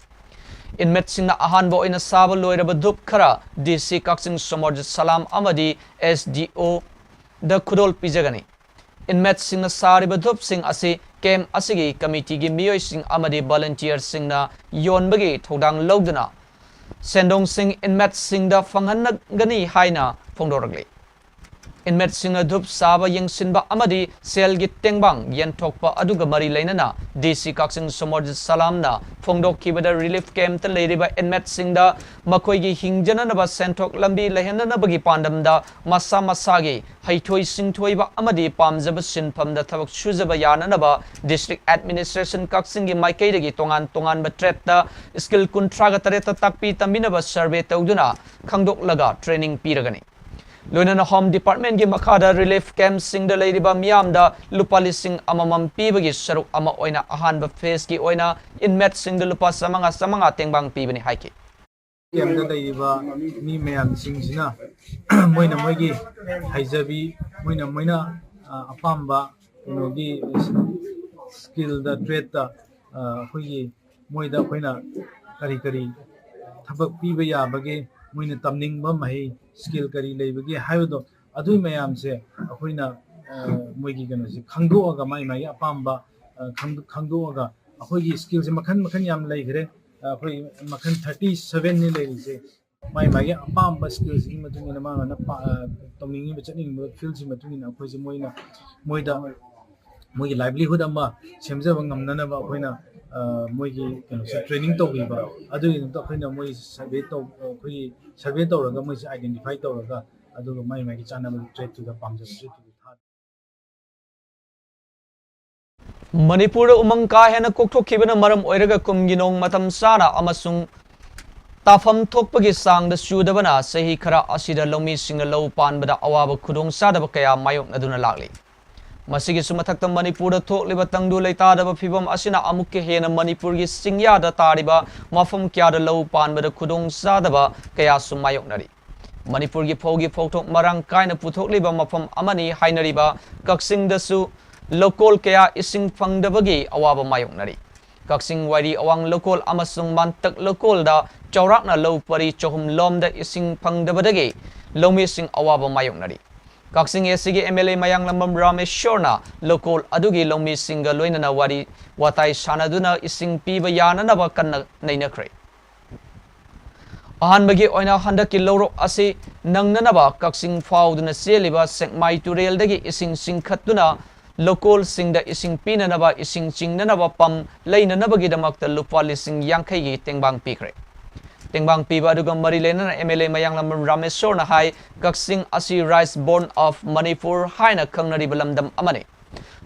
Inmateꯁꯤꯡꯅ ꯑꯍꯥꯟꯕ ꯑꯣꯏꯅ ꯁꯥꯕ ꯂꯣꯏꯔꯕ ꯙꯨꯞ ꯈꯔ DC ꯀꯛꯆꯤꯡ ꯁꯣꯃꯣꯔꯖꯤꯠ ꯁꯂꯥꯝ ꯑꯃꯗꯤ SDOꯗ ꯈꯨꯗꯣꯜ ꯄꯤꯖꯒꯅꯤ꯫ Inmateꯁꯤꯡꯅ ꯁꯥꯔꯤꯕ ꯙꯨꯞꯁꯤꯡ ꯑꯁꯤ camp ꯑꯁꯤꯒꯤ committeeꯒꯤ ꯃꯤꯑꯣꯏꯁꯤꯡ ꯑꯃꯗꯤ volunteerꯁꯤꯡꯅ ꯌꯣꯟꯕꯒꯤ ꯊꯧꯗꯥꯡ ꯂꯧꯗꯨꯅ ꯁꯦꯟꯗꯣꯡꯁꯤꯡ inmateꯁꯤꯡꯗ ꯐꯪꯍꯟꯒꯅꯤ ꯍꯥꯏꯅ ꯐꯣꯡꯗꯣꯔꯛꯂꯤ꯫ Inmateꯁꯤꯡꯅ ꯙꯨꯞ ꯁꯥꯕ, ꯌꯦꯡꯁꯤꯟꯕ ꯑꯃꯗꯤ ꯁꯦꯜꯒꯤ ꯇꯦꯡꯕꯥꯡ ꯌꯦꯟꯊꯣꯛꯄ ꯑꯗꯨꯒ ꯃꯔꯤ ꯂꯩꯅꯅ DC ꯀꯛꯆꯤꯡ ꯁꯣꯃꯣꯔꯖꯤꯠ ꯁꯂꯥꯝꯅ ꯐꯣꯡꯗꯣꯛꯈꯤꯕꯗ, relief campꯇ ꯂꯩꯔꯤꯕ inmateꯁꯤꯡꯗ ꯃꯈꯣꯏꯒꯤ ꯍꯤꯡꯖꯅꯅꯕ ꯁꯦꯟꯊꯣꯛ ꯂꯝꯕꯤ ꯂꯩꯍꯟꯅꯅꯕꯒꯤ ꯄꯥꯟꯗꯝꯗ ꯃꯁꯥ ꯃꯁꯥꯒꯤ ꯍꯩꯊꯣꯏ ꯁꯤꯡꯊꯣꯏꯕ ꯑꯃꯗꯤ ꯄꯥꯝꯖꯕ ꯁꯤꯟꯐꯝꯗ ꯊꯕꯛ ꯁꯨꯖꯕ ꯌꯥꯅꯅꯕ District Administration ꯀꯛꯆꯤꯡꯒꯤ ꯃꯥꯏꯀꯩꯗꯒꯤ ꯇꯣꯉꯥꯟ ꯇꯣꯉꯥꯟꯕ tradeꯇ skill ꯀꯨꯟꯊ꯭ꯔꯥꯒ ꯇꯔꯦꯠꯇ ꯇꯥꯛꯄꯤ ꯇꯝꯕꯤꯅꯕ survey ꯇꯧꯗꯨꯅ ꯈꯪꯗꯣꯛꯂꯒ training ꯄꯤꯔꯒꯅꯤ꯫ ꯂꯣꯏꯅꯅ Home Departmentꯀꯤ ꯃꯈꯥꯗ relief campꯁꯤꯡꯗ ꯂꯩꯔꯤꯕ ꯃꯤꯌꯥꯝꯗ ꯂꯨꯄꯥ ꯂꯤꯁꯤꯡ ꯑꯃꯃꯝ ꯄꯤꯕꯒꯤ ꯁꯔꯨꯛ ꯑꯃ ꯑꯣꯏꯅ ꯑꯍꯥꯟꯕ phaseꯀꯤ ꯑꯣꯏꯅ inmateꯁꯤꯡꯗ ꯂꯨꯄꯥ ꯆꯥꯃꯉꯥ ꯆꯥꯃꯉꯥ ꯇꯦꯡꯕꯥꯡ ꯄꯤꯕꯅꯤ ꯍꯥꯏꯈꯤ꯫ Campꯇ ꯂꯩꯔꯤꯕ ꯃꯤ ꯃꯌꯥꯝꯁꯤꯡꯁꯤꯅ ꯃꯣꯏꯅ ꯃꯣꯏꯒꯤ ꯍꯩꯖꯕꯤ, ꯃꯣꯏꯅ ꯃꯣꯏꯅ, ꯑ, ꯑꯄꯥꯝꯕ ꯀꯩꯅꯣꯒꯤ skillꯗ, tradeꯇ, ꯑ, ꯑꯩꯈꯣꯏꯒꯤ ꯃꯣꯏꯗ ꯑꯩꯈꯣꯏꯅ ꯀꯔꯤ ꯀꯔꯤ ꯊꯕꯛ ꯄꯤꯕ ꯌꯥꯕꯒꯦ, ꯃꯣꯏꯅ ꯇꯝꯅꯤꯡꯕ ꯃꯍꯩ, skill ꯀꯔꯤ ꯂꯩꯕꯒꯦ ꯍꯥꯏꯕꯗꯣ, ꯑꯗꯨꯒꯤ ꯃꯌꯥꯝꯁꯦ ꯑꯩꯈꯣꯏꯅ, ꯑ, ꯃꯣꯏꯒꯤ ꯀꯩꯅꯣꯁꯦ ꯈꯪꯗꯣꯛꯑꯒ, ꯃꯥꯒꯤ ꯃꯥꯒꯤ ꯑꯄꯥꯝꯕ, ꯑ, ꯈꯪꯗꯣ-, ꯈꯪꯗꯣꯛꯑꯒ, ꯑꯩꯈꯣꯏꯒꯤ skillꯁꯦ ꯃꯈꯜ ꯃꯈꯜ ꯌꯥꯝ ꯂꯩꯈ꯭ꯔꯦ꯫ ꯑ, ꯑꯩꯈꯣꯏ ꯃꯈꯜ thirty sevenꯅꯤ ꯂꯩꯔꯤꯁꯦ꯫ ꯃꯥꯒꯤ ꯃꯥꯒꯤ ꯑꯄꯥꯝꯕ skillꯁꯤꯒꯤ ꯃꯇꯨꯡ ꯏꯟꯅ, ꯃꯥ ꯃꯥꯅ ꯄꯥ-, ꯑ, ꯇꯧꯅꯤꯡꯉꯤꯕ, ꯆꯠꯅꯤꯡꯉꯤꯕ fieldꯁꯤꯒꯤ ꯃꯇꯨꯡ ꯏꯟꯅ ꯑꯩꯈꯣꯏꯁꯦ ꯃꯣꯏꯅ, ꯃꯣꯏꯗ ꯃꯣꯏꯒꯤ livelihood ꯑꯃ ꯁꯦꯝꯖꯕ ꯉꯝꯅꯅꯕ ꯑꯩꯈꯣꯏꯅ, ꯑ, ꯃꯣꯏꯒꯤ ꯀꯩꯅꯣꯁꯦ training ꯇꯧꯕꯤꯕ, ꯑꯗꯨꯒꯤꯗꯃꯛꯇ ꯑꯩꯈꯣꯏꯅ ꯃꯣꯏ survey ꯇꯧ-, ꯑꯩꯈꯣꯏꯒꯤ survey ꯇꯧꯔꯒ, ꯃꯣꯏꯁꯦ identify ꯇꯧꯔꯒ, ꯑꯗꯨꯒ ꯃꯥꯏ ꯃꯥꯏꯒꯤ ꯆꯥꯟꯅꯕ ꯇ꯭ꯔꯦꯠꯇꯨꯗ ꯄꯥꯝꯖꯕ ꯇ꯭ꯔꯦꯠꯇꯨꯗ ꯊꯥ꯫ ꯃꯅꯤꯄꯨꯔꯗ ꯎꯃꯪ ꯀꯥ ꯍꯦꯟꯅ ꯀꯣꯛꯊꯣꯛꯈꯤꯕꯅ ꯃꯔꯝ ꯑꯣꯏꯔꯒ ꯀꯨꯝꯒꯤ ꯅꯣꯡ ꯃꯇꯝ ꯆꯥꯅ ꯑꯃꯁꯨꯡ ꯇꯥꯐꯝ ꯊꯣꯛꯄꯒꯤ ꯆꯥꯡꯗ ꯆꯨꯗꯕꯅ ꯆꯍꯤ ꯈꯔ ꯑꯁꯤꯗ ꯂꯧꯃꯤꯁꯤꯡꯅ ꯂꯧ ꯄꯥꯟꯕꯗ ꯑꯋꯥꯕ ꯈꯨꯗꯣꯡꯆꯥꯗꯕ ꯀꯌꯥ ꯃꯥꯌꯣꯛꯅꯗꯨꯅ ꯂꯥꯛꯂꯤ꯫ ꯃꯁꯤꯒꯤꯁꯨ ꯃꯊꯛꯇ ꯃꯅꯤꯄꯨꯔꯗ ꯊꯣꯛꯂꯤꯕ ꯇꯪꯗꯨ ꯂꯩꯇꯥꯗꯕ ꯐꯤꯕꯝ ꯑꯁꯤꯅ ꯑꯃꯨꯛꯀ ꯍꯦꯟꯅ ꯃꯅꯤꯄꯨꯔꯒꯤ ꯆꯤꯡꯌꯥꯗ ꯇꯥꯔꯤꯕ ꯃꯐꯝ ꯀꯌꯥꯗ ꯂꯧ ꯄꯥꯟꯕꯗ ꯈꯨꯗꯣꯡꯆꯥꯗꯕ ꯀꯌꯥꯁꯨ ꯃꯥꯌꯣꯛꯅꯔꯤ꯫ ꯃꯅꯤꯄꯨꯔꯒꯤ ꯐꯧꯒꯤ ꯐꯧꯊꯣꯛ ꯃꯔꯥꯡ ꯀꯥꯏꯅ ꯄꯨꯊꯣꯛꯂꯤꯕ ꯃꯐꯝ ꯑꯃꯅꯤ ꯍꯥꯏꯅꯔꯤꯕ ꯀꯛꯆꯤꯡꯗꯁꯨ ꯂꯧꯀꯣꯜ ꯀꯌꯥ ꯏꯁꯤꯡ ꯐꯪꯗꯕꯒꯤ ꯑꯋꯥꯕ ꯃꯥꯌꯣꯛꯅꯔꯤ꯫ ꯀꯛꯆꯤꯡ ꯋꯥꯏꯔꯤ ꯑꯋꯥꯡ ꯂꯧꯀꯣꯜ ꯑꯃꯁꯨꯡ ꯃꯥꯟꯇꯛ ꯂꯧꯀꯣꯜꯗ ꯆꯥꯎꯔꯥꯛꯅ ꯂꯧ ꯄꯔꯤ ꯆꯍꯨꯝ ꯂꯣꯝꯗ ꯏꯁꯤꯡ ꯐꯪꯗꯕꯗꯒꯤ ꯂꯧꯃꯤꯁꯤꯡ ꯑꯋꯥꯕ ꯃꯥꯌꯣꯛꯅꯔꯤ꯫ ꯀꯛꯆꯤꯡ ꯑꯦꯁꯤꯒꯤ ꯑꯦꯝ ꯑꯦꯜ ꯑꯦ ꯃꯌꯥꯡꯂꯝꯕꯝ ꯔꯥꯃꯦꯁꯣꯔꯅ ꯂꯧꯀꯣꯜ ꯑꯗꯨꯒꯤ ꯂꯧꯃꯤꯁꯤꯡꯒ ꯂꯣꯏꯅꯅ ꯋꯥꯔꯤ ꯋꯥꯇꯥꯏ ꯁꯥꯟꯅꯗꯨꯅ ꯏꯁꯤꯡ ꯄꯤꯕ ꯌꯥꯅꯅꯕ ꯀꯟꯅ ꯅꯩꯅꯈ꯭ꯔꯦ꯫ ꯑꯍꯥꯟꯕꯒꯤ ꯑꯣꯏꯅ ꯍꯟꯗꯛꯀꯤ ꯂꯧꯔꯣꯛ ꯑꯁꯤ ꯅꯪꯅꯅꯕ ꯀꯛꯆꯤꯡ ꯐꯥꯎꯗꯨꯅ ꯆꯦꯜꯂꯤꯕ ꯁꯦꯛꯃꯥꯏ ꯇꯨꯔꯦꯜꯗꯒꯤ ꯏꯁꯤꯡ ꯆꯤꯡꯈꯠꯇꯨꯅ ꯂꯧꯀꯣꯜꯁꯤꯡꯗ ꯏꯁꯤꯡ ꯄꯤꯅꯅꯕ ꯏꯁꯤꯡ ꯆꯤꯡꯅꯅꯕ ꯄꯝ ꯂꯩꯅꯅꯕꯒꯤꯗꯃꯛꯇ ꯂꯨꯄꯥ ꯂꯤꯁꯤꯡ ꯌꯥꯡꯈꯩꯒꯤ ꯇꯦꯡꯕꯥꯡ ꯄꯤꯈ꯭ꯔꯦ꯫ ꯇꯦꯡꯕꯥꯡ ꯄꯤꯕ ꯑꯗꯨꯒ ꯃꯔꯤ ꯂꯩꯅꯅ ꯑꯦꯝ ꯑꯦꯜ ꯑꯦ ꯃꯌꯥꯡꯂꯝꯕꯝ ꯔꯥꯃꯦꯁꯣꯔꯅ ꯍꯥꯏ, ꯀꯛꯆꯤꯡ ꯑꯁꯤ ꯔꯥꯏꯁ ꯕꯣꯔꯟ ꯑꯣꯐ ꯃꯅꯤꯄꯨꯔ ꯍꯥꯏꯅ ꯈꯪꯅꯔꯤꯕ ꯂꯝꯗꯝ ꯑꯃꯅꯤ꯫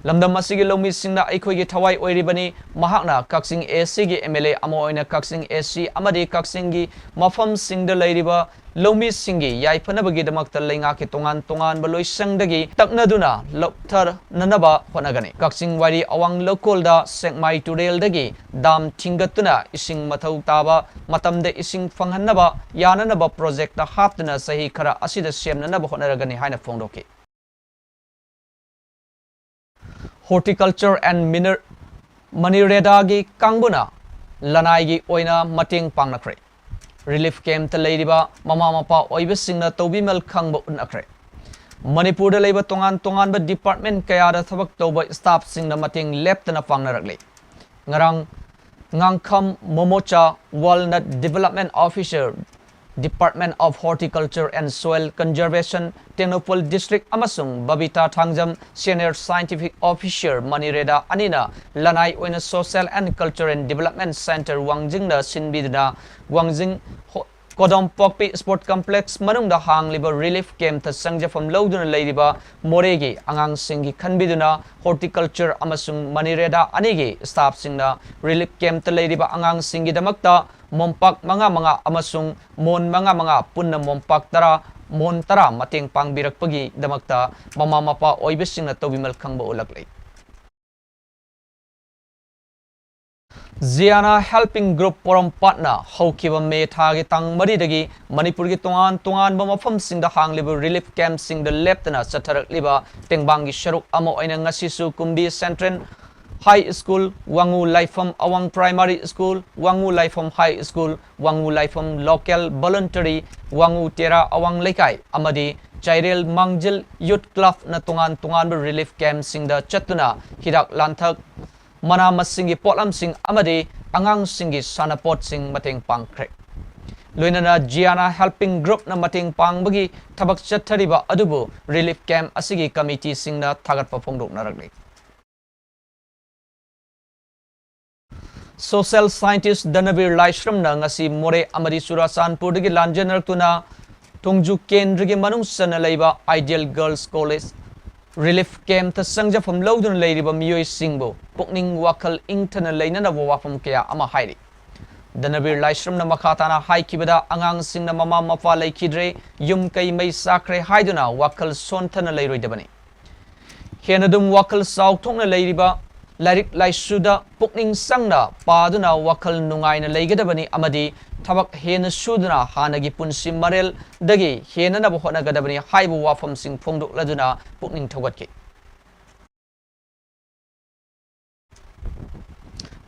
ꯂꯝꯗꯝ ꯑꯁꯤꯒꯤ ꯂꯧꯃꯤꯁꯤꯡꯅ ꯑꯩꯈꯣꯏꯒꯤ ꯊꯋꯥꯏ ꯑꯣꯏꯔꯤꯕꯅꯤ꯫ ꯃꯍꯥꯛꯅ ꯀꯛꯆꯤꯡ ꯑꯦꯁꯤꯒꯤ ꯑꯦꯝ ꯑꯦꯜ ꯑꯦ ꯑꯃ ꯑꯣꯏꯅ ꯀꯛꯆꯤꯡ ꯑꯦꯁꯤ ꯑꯃꯗꯤ ꯀꯛꯆꯤꯡꯒꯤ ꯃꯐꯝꯁꯤꯡꯗ ꯂꯩꯔꯤꯕ ꯂꯧꯃꯤꯁꯤꯡꯒꯤ ꯌꯥꯏꯐꯅꯕꯒꯤꯗꯃꯛꯇ ꯂꯩꯉꯥꯛꯀꯤ ꯇꯣꯉꯥꯟ ꯇꯣꯉꯥꯟꯕ ꯂꯣꯏꯁꯪꯗꯒꯤ ꯇꯛꯅꯗꯨꯅ ꯂꯧꯊꯅꯅꯕ ꯍꯣꯠꯅꯒꯅꯤ꯫ ꯀꯛꯆꯤꯡ ꯋꯥꯏꯔꯤ ꯑꯋꯥꯡ ꯂꯧꯀꯣꯜꯗ ꯁꯦꯛꯃꯥꯏ ꯇꯨꯔꯦꯜꯗꯒꯤ ꯗꯥꯝ ꯊꯤꯡꯒꯠꯇꯨꯅ ꯏꯁꯤꯡ ꯃꯊꯧ ꯇꯥꯕ ꯃꯇꯝꯗ ꯏꯁꯤꯡ ꯐꯪꯍꯟꯅꯕ ꯌꯥꯅꯅꯕ ꯄ꯭ꯔꯣꯖꯦꯛꯇ ꯍꯥꯞꯇꯨꯅ ꯆꯍꯤ ꯈꯔ ꯑꯁꯤꯗ ꯁꯦꯝꯅꯅꯕ ꯍꯣꯠꯅꯔꯒꯅꯤ ꯍꯥꯏꯅ ꯐꯣꯡꯗꯣꯛꯈꯤ꯫ Horticulture and Miner-, ꯃꯅꯤꯔꯦꯗꯥꯒꯤ ꯀꯥꯡꯕꯨꯅ ꯂꯅꯥꯏꯒꯤ ꯑꯣꯏꯅ ꯃꯇꯦꯡ ꯄꯥꯡꯅꯈ꯭ꯔꯦ꯫ ꯔꯤꯂꯤꯐ ꯀꯦꯝꯞꯇ ꯂꯩꯔꯤꯕ ꯃꯃꯥ ꯃꯄꯥ ꯑꯣꯏꯕꯁꯤꯡꯅ ꯇꯧꯕꯤꯃꯜ ꯈꯪꯕ ꯎꯠꯅꯈ꯭ꯔꯦ꯫ ꯃꯅꯤꯄꯨꯔꯗ ꯂꯩꯕ ꯇꯣꯉꯥꯟ ꯇꯣꯉꯥꯟꯕ ꯗꯤꯄꯥꯔꯠꯃꯦꯟꯠ ꯀꯌꯥꯗ ꯊꯕꯛ ꯇꯧꯕ ꯁ꯭ꯇꯥꯐꯁꯤꯡꯅ ꯃꯇꯦꯡ ꯂꯦꯞꯇꯅ ꯄꯥꯡꯅꯔꯛꯂꯤ꯫ ꯉꯔꯥꯡ Ngangkham Momocha, walnut development officer, Department of Horticulture and Soil Conservation, Tengnoupal district, ꯑꯃꯁꯨꯡ Babita Thangjam, senior scientific officer, ꯃꯅꯤꯔꯦꯗꯥ ꯑꯅꯤꯅ ꯂꯅꯥꯏ ꯑꯣꯏꯅ Social and Cultural Development Centre ꯋꯥꯡꯖꯤꯡꯗ ꯁꯤꯟꯕꯤꯗꯨꯅ ꯋꯥꯡꯖꯤꯡ ꯍꯣ-, ꯀꯣꯗꯣꯝ ꯄꯣꯛꯄꯤ Sport Complex ꯃꯅꯨꯡꯗ ꯍꯥꯡꯂꯤꯕ relief camp ꯇ ꯆꯪꯖꯐꯝ ꯂꯧꯗꯨꯅ ꯂꯩꯔꯤꯕ ꯃꯣꯔꯦꯒꯤ ꯑꯉꯥꯡꯁꯤꯡꯒꯤ ꯈꯟꯕꯤꯗꯨꯅ Horticulture ꯑꯃꯁꯨꯡ ꯃꯅꯤꯔꯦꯗꯥ ꯑꯅꯤꯒꯤ staff ꯁꯤꯡꯅ relief camp ꯇ ꯂꯩꯔꯤꯕ ꯑꯉꯥꯡꯁꯤꯡꯒꯤꯗꯃꯛꯇ ꯃꯣꯝꯄꯥꯛ ꯃꯉꯥ ꯃꯉꯥ ꯑꯃꯁꯨꯡ ꯃꯣꯟ ꯃꯉꯥ ꯃꯉꯥ, ꯄꯨꯟꯅ ꯃꯣꯝꯄꯥꯛ ꯇꯔꯥ, ꯃꯣꯟ ꯇꯔꯥ ꯃꯇꯦꯡ ꯄꯥꯡꯕꯤꯔꯛꯄꯒꯤꯗꯃꯛꯇ ꯃꯃꯥ ꯃꯄꯥ ꯑꯣꯏꯕꯁꯤꯡꯅ ꯇꯧꯕꯤꯃꯜ ꯈꯪꯕ ꯎꯠꯂꯛꯂꯤ꯫ ꯖꯤꯌꯥꯅꯥ Helping Group ꯄꯣꯔꯣꯝꯄꯥꯠꯅ ꯍꯧꯈꯤꯕ ꯃꯦ ꯊꯥꯒꯤ ꯇꯥꯡ ꯃꯔꯤꯗꯒꯤ ꯃꯅꯤꯄꯨꯔꯒꯤ ꯇꯣꯉꯥꯟ ꯇꯣꯉꯥꯟꯕ ꯃꯐꯝꯁꯤꯡꯗ ꯍꯥꯡꯂꯤꯕ relief camp ꯁꯤꯡꯗ ꯂꯦꯞꯇꯅ ꯆꯠꯊꯔꯛꯂꯤꯕ ꯇꯦꯡꯕꯥꯡꯒꯤ ꯁꯔꯨꯛ ꯑꯃ ꯑꯣꯏꯅ ꯉꯁꯤꯁꯨ ꯀꯨꯝꯕꯤ Central High School, ꯋꯥꯉꯨ ꯂꯥꯏꯐꯝ ꯑꯋꯥꯡ Primary School, ꯋꯥꯉꯨ ꯂꯥꯏꯐꯝ High School, ꯋꯥꯉꯨ ꯂꯥꯏꯐꯝ Local Voluntary, ꯋꯥꯉꯨ ꯇꯦꯔꯥ ꯑꯋꯥꯡ ꯂꯩꯀꯥꯏ ꯑꯃꯗꯤ ꯆꯥꯏꯔꯦꯜ ꯃꯥꯡꯖꯤꯜ Youth Club ꯅ ꯇꯣꯉꯥꯟ ꯇꯣꯉꯥꯟꯕ relief camp ꯁꯤꯡꯗ ꯆꯠꯇꯨꯅ ꯍꯤꯗꯥꯛ ꯂꯥꯡꯊꯛ, ꯃꯅꯥ ꯃꯁꯤꯡꯒꯤ ꯄꯣꯠꯂꯝꯁꯤꯡ ꯑꯃꯗꯤ ꯑꯉꯥꯡꯁꯤꯡꯒꯤ ꯁꯥꯟꯅꯄꯣꯠꯁꯤꯡ ꯃꯇꯦꯡ ꯄꯥꯡꯈ꯭ꯔꯦ꯫ ꯂꯣꯏꯅꯅ ꯖꯤꯌꯥꯅꯥ Helping Group ꯅ ꯃꯇꯦꯡ ꯄꯥꯡꯕꯒꯤ ꯊꯕꯛ ꯆꯠꯊꯔꯤꯕ ꯑꯗꯨꯕꯨ relief camp ꯑꯁꯤꯒꯤ committee ꯁꯤꯡꯅ ꯊꯥꯒꯠꯄ ꯐꯣꯡꯗꯣꯛꯅꯔꯛꯂꯤ꯫ Social scientist ꯙꯅꯕꯤꯔ ꯂꯥꯏꯁ꯭ꯔꯝꯅ ꯉꯁꯤ ꯃꯣꯔꯦ ꯑꯃꯗꯤ ꯆꯨꯔꯥꯆꯥꯟꯄꯨꯔꯗꯒꯤ ꯂꯥꯟꯖꯦꯟꯅꯔꯛꯇꯨꯅ ꯊꯣꯡꯖꯨ ꯀꯦꯟꯗ꯭ꯔꯒꯤ ꯃꯅꯨꯡ ꯆꯟꯅ ꯂꯩꯕ Ideal Girls College relief camp ꯇ ꯆꯪꯖꯐꯝ ꯂꯧꯗꯨꯅ ꯂꯩꯔꯤꯕ ꯃꯤꯑꯣꯏꯁꯤꯡꯕꯨ ꯄꯨꯛꯅꯤꯡ ꯋꯥꯈꯜ ꯏꯪꯊꯅ ꯂꯩꯅꯅꯕ ꯋꯥꯐꯝ ꯀꯌꯥ ꯑꯃ ꯍꯥꯏꯔꯤ꯫ ꯙꯅꯕꯤꯔ ꯂꯥꯏꯁ꯭ꯔꯝꯅ ꯃꯈꯥ ꯇꯥꯅ ꯍꯥꯏꯈꯤꯕꯗ, ꯑꯉꯥꯡꯁꯤꯡꯅ ꯃꯃꯥ ꯃꯄꯥ ꯂꯩꯈꯤꯗ꯭ꯔꯦ, ꯌꯨꯝ ꯀꯩ ꯃꯩ ꯆꯥꯛꯈ꯭ꯔꯦ ꯍꯥꯏꯗꯨꯅ ꯋꯥꯈꯜ ꯁꯣꯟꯊꯅ ꯂꯩꯔꯣꯏꯗꯕꯅꯤ꯫ ꯍꯦꯟꯅ ꯑꯗꯨꯝ ꯋꯥꯈꯜ ꯆꯥꯎꯊꯣꯛꯅ ꯂꯩꯔꯤꯕ, ꯂꯥꯏꯔꯤꯛ ꯂꯥꯏꯁꯨꯗ ꯄꯨꯛꯅꯤꯡ ꯆꯪꯅ ꯄꯥꯗꯨꯅ ꯋꯥꯈꯜ ꯅꯨꯡꯉꯥꯏꯅ ꯂꯩꯒꯗꯕꯅꯤ ꯑꯃꯗꯤ ꯊꯕꯛ ꯍꯦꯟꯅ ꯁꯨꯗꯨꯅ ꯍꯥꯟꯅꯒꯤ ꯄꯨꯟꯁꯤ ꯃꯔꯦꯜꯗꯒꯤ ꯍꯦꯟꯅꯅꯕ ꯍꯣꯠꯅꯒꯗꯕꯅꯤ ꯍꯥꯏꯕ ꯋꯥꯐꯝꯁꯤꯡ ꯐꯣꯡꯗꯣꯛꯂꯗꯨꯅ ꯄꯨꯛꯅꯤꯡ ꯊꯧꯒꯠꯈꯤ꯫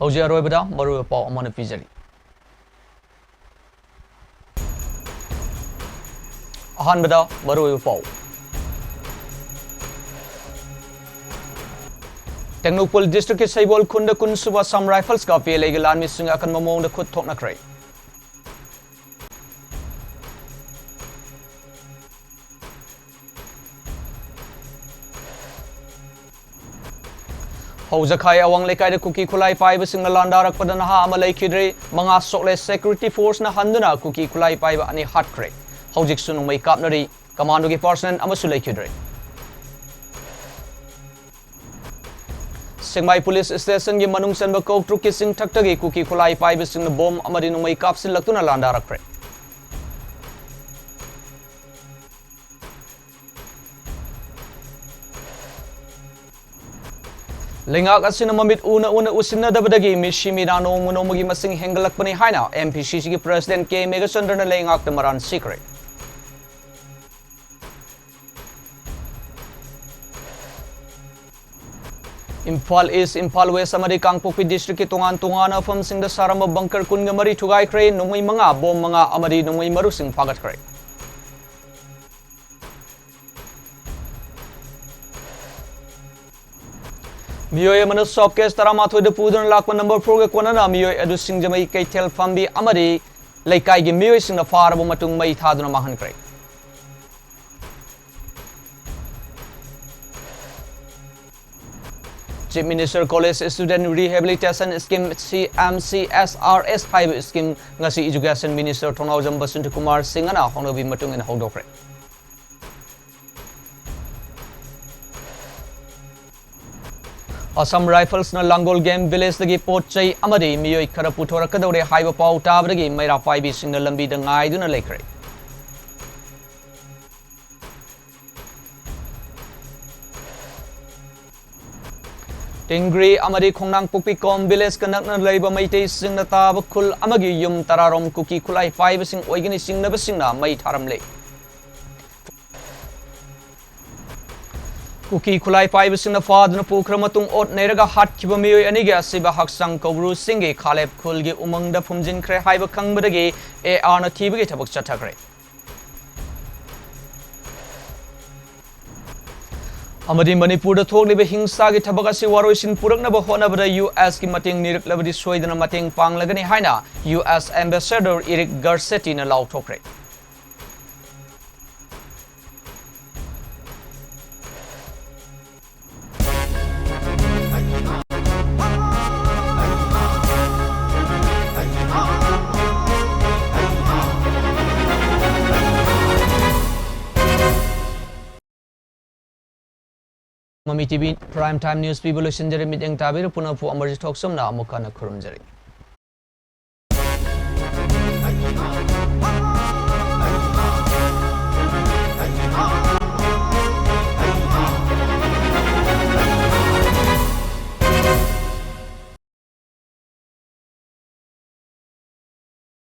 ꯍꯧꯖꯤꯛ ꯑꯔꯣꯏꯕꯗ ꯃꯔꯨꯑꯣꯏꯕ ꯄꯥꯎ ꯑꯃꯅ ꯄꯤꯖꯔꯤ꯫ ꯑꯍꯥꯟꯕꯗ ꯃꯔꯨꯑꯣꯏꯕ ꯄꯥꯎ꯫ ꯇꯦꯡꯅꯧꯄꯜ district ꯀꯤ ꯁꯩꯕꯣꯜ ꯈꯨꯟꯗ ꯀꯨꯟ ꯁꯨꯕ Assam Rifles ꯀ P L A ꯒꯤ ꯂꯥꯟꯃꯤꯁꯤꯡ ꯑꯀꯟꯕ ꯃꯑꯣꯡꯗ ꯈꯨꯠ ꯊꯣꯛꯅꯈ꯭ꯔꯦ꯫ ꯍꯧꯖꯈꯥꯏ ꯑꯋꯥꯡ ꯂꯩꯀꯥꯏꯗ ꯀꯨꯀꯤ ꯈꯨꯠꯂꯥꯏ ꯄꯥꯏꯕꯁꯤꯡꯅ ꯂꯥꯟꯗꯥꯔꯛꯄꯗ ꯅꯍꯥ ꯑꯃ ꯂꯩꯈꯤꯗ꯭ꯔꯦ, ꯃꯉꯥ ꯁꯣꯛꯂꯦ꯫ Security force ꯅ ꯍꯟꯗꯨꯅ ꯀꯨꯀꯤ ꯈꯨꯠꯂꯥꯏ ꯄꯥꯏꯕ ꯑꯅꯤ ꯍꯥꯠꯈ꯭ꯔꯦ꯫ ꯍꯧꯖꯤꯛꯁꯨ ꯅꯣꯡꯃꯩ ꯀꯥꯞꯅꯔꯤ꯫ Commando ꯒꯤ personnel ꯑꯃꯁꯨ ꯂꯩꯈꯤꯗ꯭ꯔꯦ꯫ ꯁꯦꯛꯃꯥꯏ police station ꯒꯤ ꯃꯅꯨꯡ ꯆꯟꯕ ꯀꯣꯛꯇ꯭ꯔꯨꯛꯀꯤ ꯆꯤꯡꯊꯛꯇꯒꯤ ꯀꯨꯀꯤ ꯈꯨꯠꯂꯥꯏ ꯄꯥꯏꯕꯁꯤꯡꯅ bomb ꯑꯃꯗꯤ ꯅꯣꯡꯃꯩ ꯀꯥꯞꯁꯤꯜꯂꯛꯇꯨꯅ ꯂꯥꯟꯗꯥꯔꯛꯈ꯭ꯔꯦ꯫ ꯂꯩꯉꯥꯛ ꯑꯁꯤꯅ ꯃꯃꯤꯠ ꯎꯅ ꯎꯅ ꯎꯁꯤꯟꯅꯗꯕꯗꯒꯤ ꯃꯤꯁꯤ ꯃꯤꯅꯥ ꯅꯣꯡꯃ ꯅꯣꯡꯃꯒꯤ ꯃꯁꯤꯡ ꯍꯦꯟꯒꯠꯂꯛꯄꯅꯤ ꯍꯥꯏꯅ M P C C ꯒꯤ president K ꯃꯦꯘꯆꯟꯗ꯭ꯔꯅ ꯂꯩꯉꯥꯛꯇ ꯃꯔꯥꯜ ꯁꯤꯈ꯭ꯔꯦ꯫ ꯏꯝꯐꯥꯜ East, ꯏꯝꯐꯥꯜ West ꯑꯃꯗꯤ ꯀꯥꯡꯄꯣꯛꯄꯤ district ꯀꯤ ꯇꯣꯉꯥꯟ ꯇꯣꯉꯥꯟꯕ ꯃꯐꯝꯁꯤꯡꯗ ꯁꯥꯔꯝꯕ bunker ꯀꯨꯟꯒ ꯃꯔꯤ ꯊꯨꯒꯥꯏꯈ꯭ꯔꯦ, ꯅꯣꯡꯃꯩ ꯃꯉꯥ, bomb ꯃꯉꯥ ꯑꯃꯗꯤ ꯅꯣꯡꯃꯩ ꯃꯔꯨꯁꯤꯡ ꯐꯥꯒꯠꯈ꯭ꯔꯦ꯫ ꯃꯤꯑꯣꯏ ꯑꯃꯅ suitcase ꯇꯔꯥꯃꯥꯊꯣꯏꯗ ꯄꯨꯗꯨꯅ ꯂꯥꯛꯄ number four ꯒ ꯀꯣꯟꯅꯅ ꯃꯤꯑꯣꯏ ꯑꯗꯨ ꯁꯤꯡꯖꯃꯩ ꯀꯩꯊꯦꯜ ꯐꯝꯕꯤ ꯑꯃꯗꯤ ꯂꯩꯀꯥꯏꯒꯤ ꯃꯤꯑꯣꯏꯁꯤꯡꯅ ꯐꯥꯔꯕ ꯃꯇꯨꯡ ꯃꯩ ꯊꯥꯗꯨꯅ ꯃꯥꯡꯍꯟꯈ꯭ꯔꯦ꯫ Chief Minister College Student Rehabilitation Scheme, C M C S R S ꯍꯥꯏꯕ scheme ꯉꯁꯤ Education Minister ꯊꯣꯡꯅꯥꯎꯖꯝ ꯕꯁꯟꯇ ꯀꯨꯃꯥꯔ ꯁꯤꯡꯍꯅ ꯍꯧꯅꯕꯤ ꯃꯇꯨꯡ ꯏꯟꯅ ꯍꯧꯗꯣꯛꯈ꯭ꯔꯦ꯫ Assam Rifles ꯅ ꯂꯥꯡꯒꯣꯜ Game Village ꯇꯒꯤ ꯄꯣꯠ ꯆꯩ ꯑꯃꯗꯤ ꯃꯤꯑꯣꯏ ꯈꯔ ꯄꯨꯊꯣꯔꯛꯀꯗꯧꯔꯦ ꯍꯥꯏꯕ ꯄꯥꯎ ꯇꯥꯕꯗꯒꯤ ꯃꯩꯔꯥ ꯄꯥꯏꯕꯤꯁꯤꯡꯅ ꯂꯝꯕꯤꯗ ꯉꯥꯏꯗꯨꯅ ꯂꯩꯈ꯭ꯔꯦ꯫ ꯇꯤꯡꯒ꯭ꯔꯤ ꯑꯃꯗꯤ ꯈꯣꯡꯅꯥꯡꯄꯣꯛꯄꯤ ꯀꯣꯝ village ꯀ ꯅꯛꯅ ꯂꯩꯕ ꯃꯩꯇꯩꯁꯤꯡꯅ ꯇꯥꯕ ꯈꯨꯜ ꯑꯃꯒꯤ ꯌꯨꯝ ꯇꯔꯥꯔꯣꯝ ꯀꯨꯀꯤ ꯈꯨꯠꯂꯥꯏ ꯄꯥꯏꯕꯁꯤꯡ ꯑꯣꯏꯒꯅꯤ ꯆꯤꯡꯅꯕꯁꯤꯡꯅ ꯃꯩ ꯊꯥꯔꯝꯂꯦ꯫ ꯀꯨꯀꯤ ꯈꯨꯠꯂꯥꯏ ꯄꯥꯏꯕꯁꯤꯡꯅ ꯐꯥꯗꯨꯅ ꯄꯨꯈ꯭ꯔ ꯃꯇꯨꯡ ꯑꯣꯠ ꯅꯩꯔꯒ ꯍꯥꯠꯈꯤꯕ ꯃꯤꯑꯣꯏ ꯑꯅꯤꯒꯤ ꯑꯁꯤꯕ ꯍꯛꯆꯥꯡ ꯀꯧꯕ꯭ꯔꯨ ꯆꯤꯡꯒꯤ ꯈꯥꯂꯦꯞ ꯈꯨꯜꯒꯤ ꯎꯃꯪꯗ ꯐꯨꯝꯖꯤꯟꯈ꯭ꯔꯦ ꯍꯥꯏꯕ ꯈꯪꯕꯗꯒꯤ A R ꯅ ꯊꯤꯕꯒꯤ ꯊꯕꯛ ꯆꯠꯊꯈ꯭ꯔꯦ꯫ ꯑꯃꯗꯤ ꯃꯅꯤꯄꯨꯔꯗ ꯊꯣꯛꯂꯤꯕ ꯍꯤꯡꯁꯥꯒꯤ ꯊꯕꯛ ꯑꯁꯤ ꯋꯥꯔꯣꯏꯁꯤꯟ ꯄꯨꯔꯛꯅꯕ ꯍꯣꯠꯅꯕꯗ U S ꯀꯤ ꯃꯇꯦꯡ ꯅꯤꯔꯛꯂꯕꯗꯤ ꯁꯣꯏꯗꯅ ꯃꯇꯦꯡ ꯄꯥꯡꯂꯒꯅꯤ ꯍꯥꯏꯅ U S Ambassador Eric Garcetti ꯅ ꯂꯥꯎꯊꯣꯛꯈ꯭ꯔꯦ꯫ ꯃꯃꯤ T V Prime Time News ꯄꯤꯕ ꯂꯣꯏꯁꯤꯟꯖꯔꯦ꯫ ꯃꯤꯠꯌꯦꯡ ꯇꯥꯕꯤꯔꯤꯕ ꯄꯨꯝꯅꯃꯛꯄꯨ ꯑꯃꯔꯖꯤꯠ ꯊꯣꯛꯆꯝꯅ ꯑꯃꯨꯛ ꯍꯟꯅ ꯈꯨꯔꯨꯝꯖꯔꯤ꯫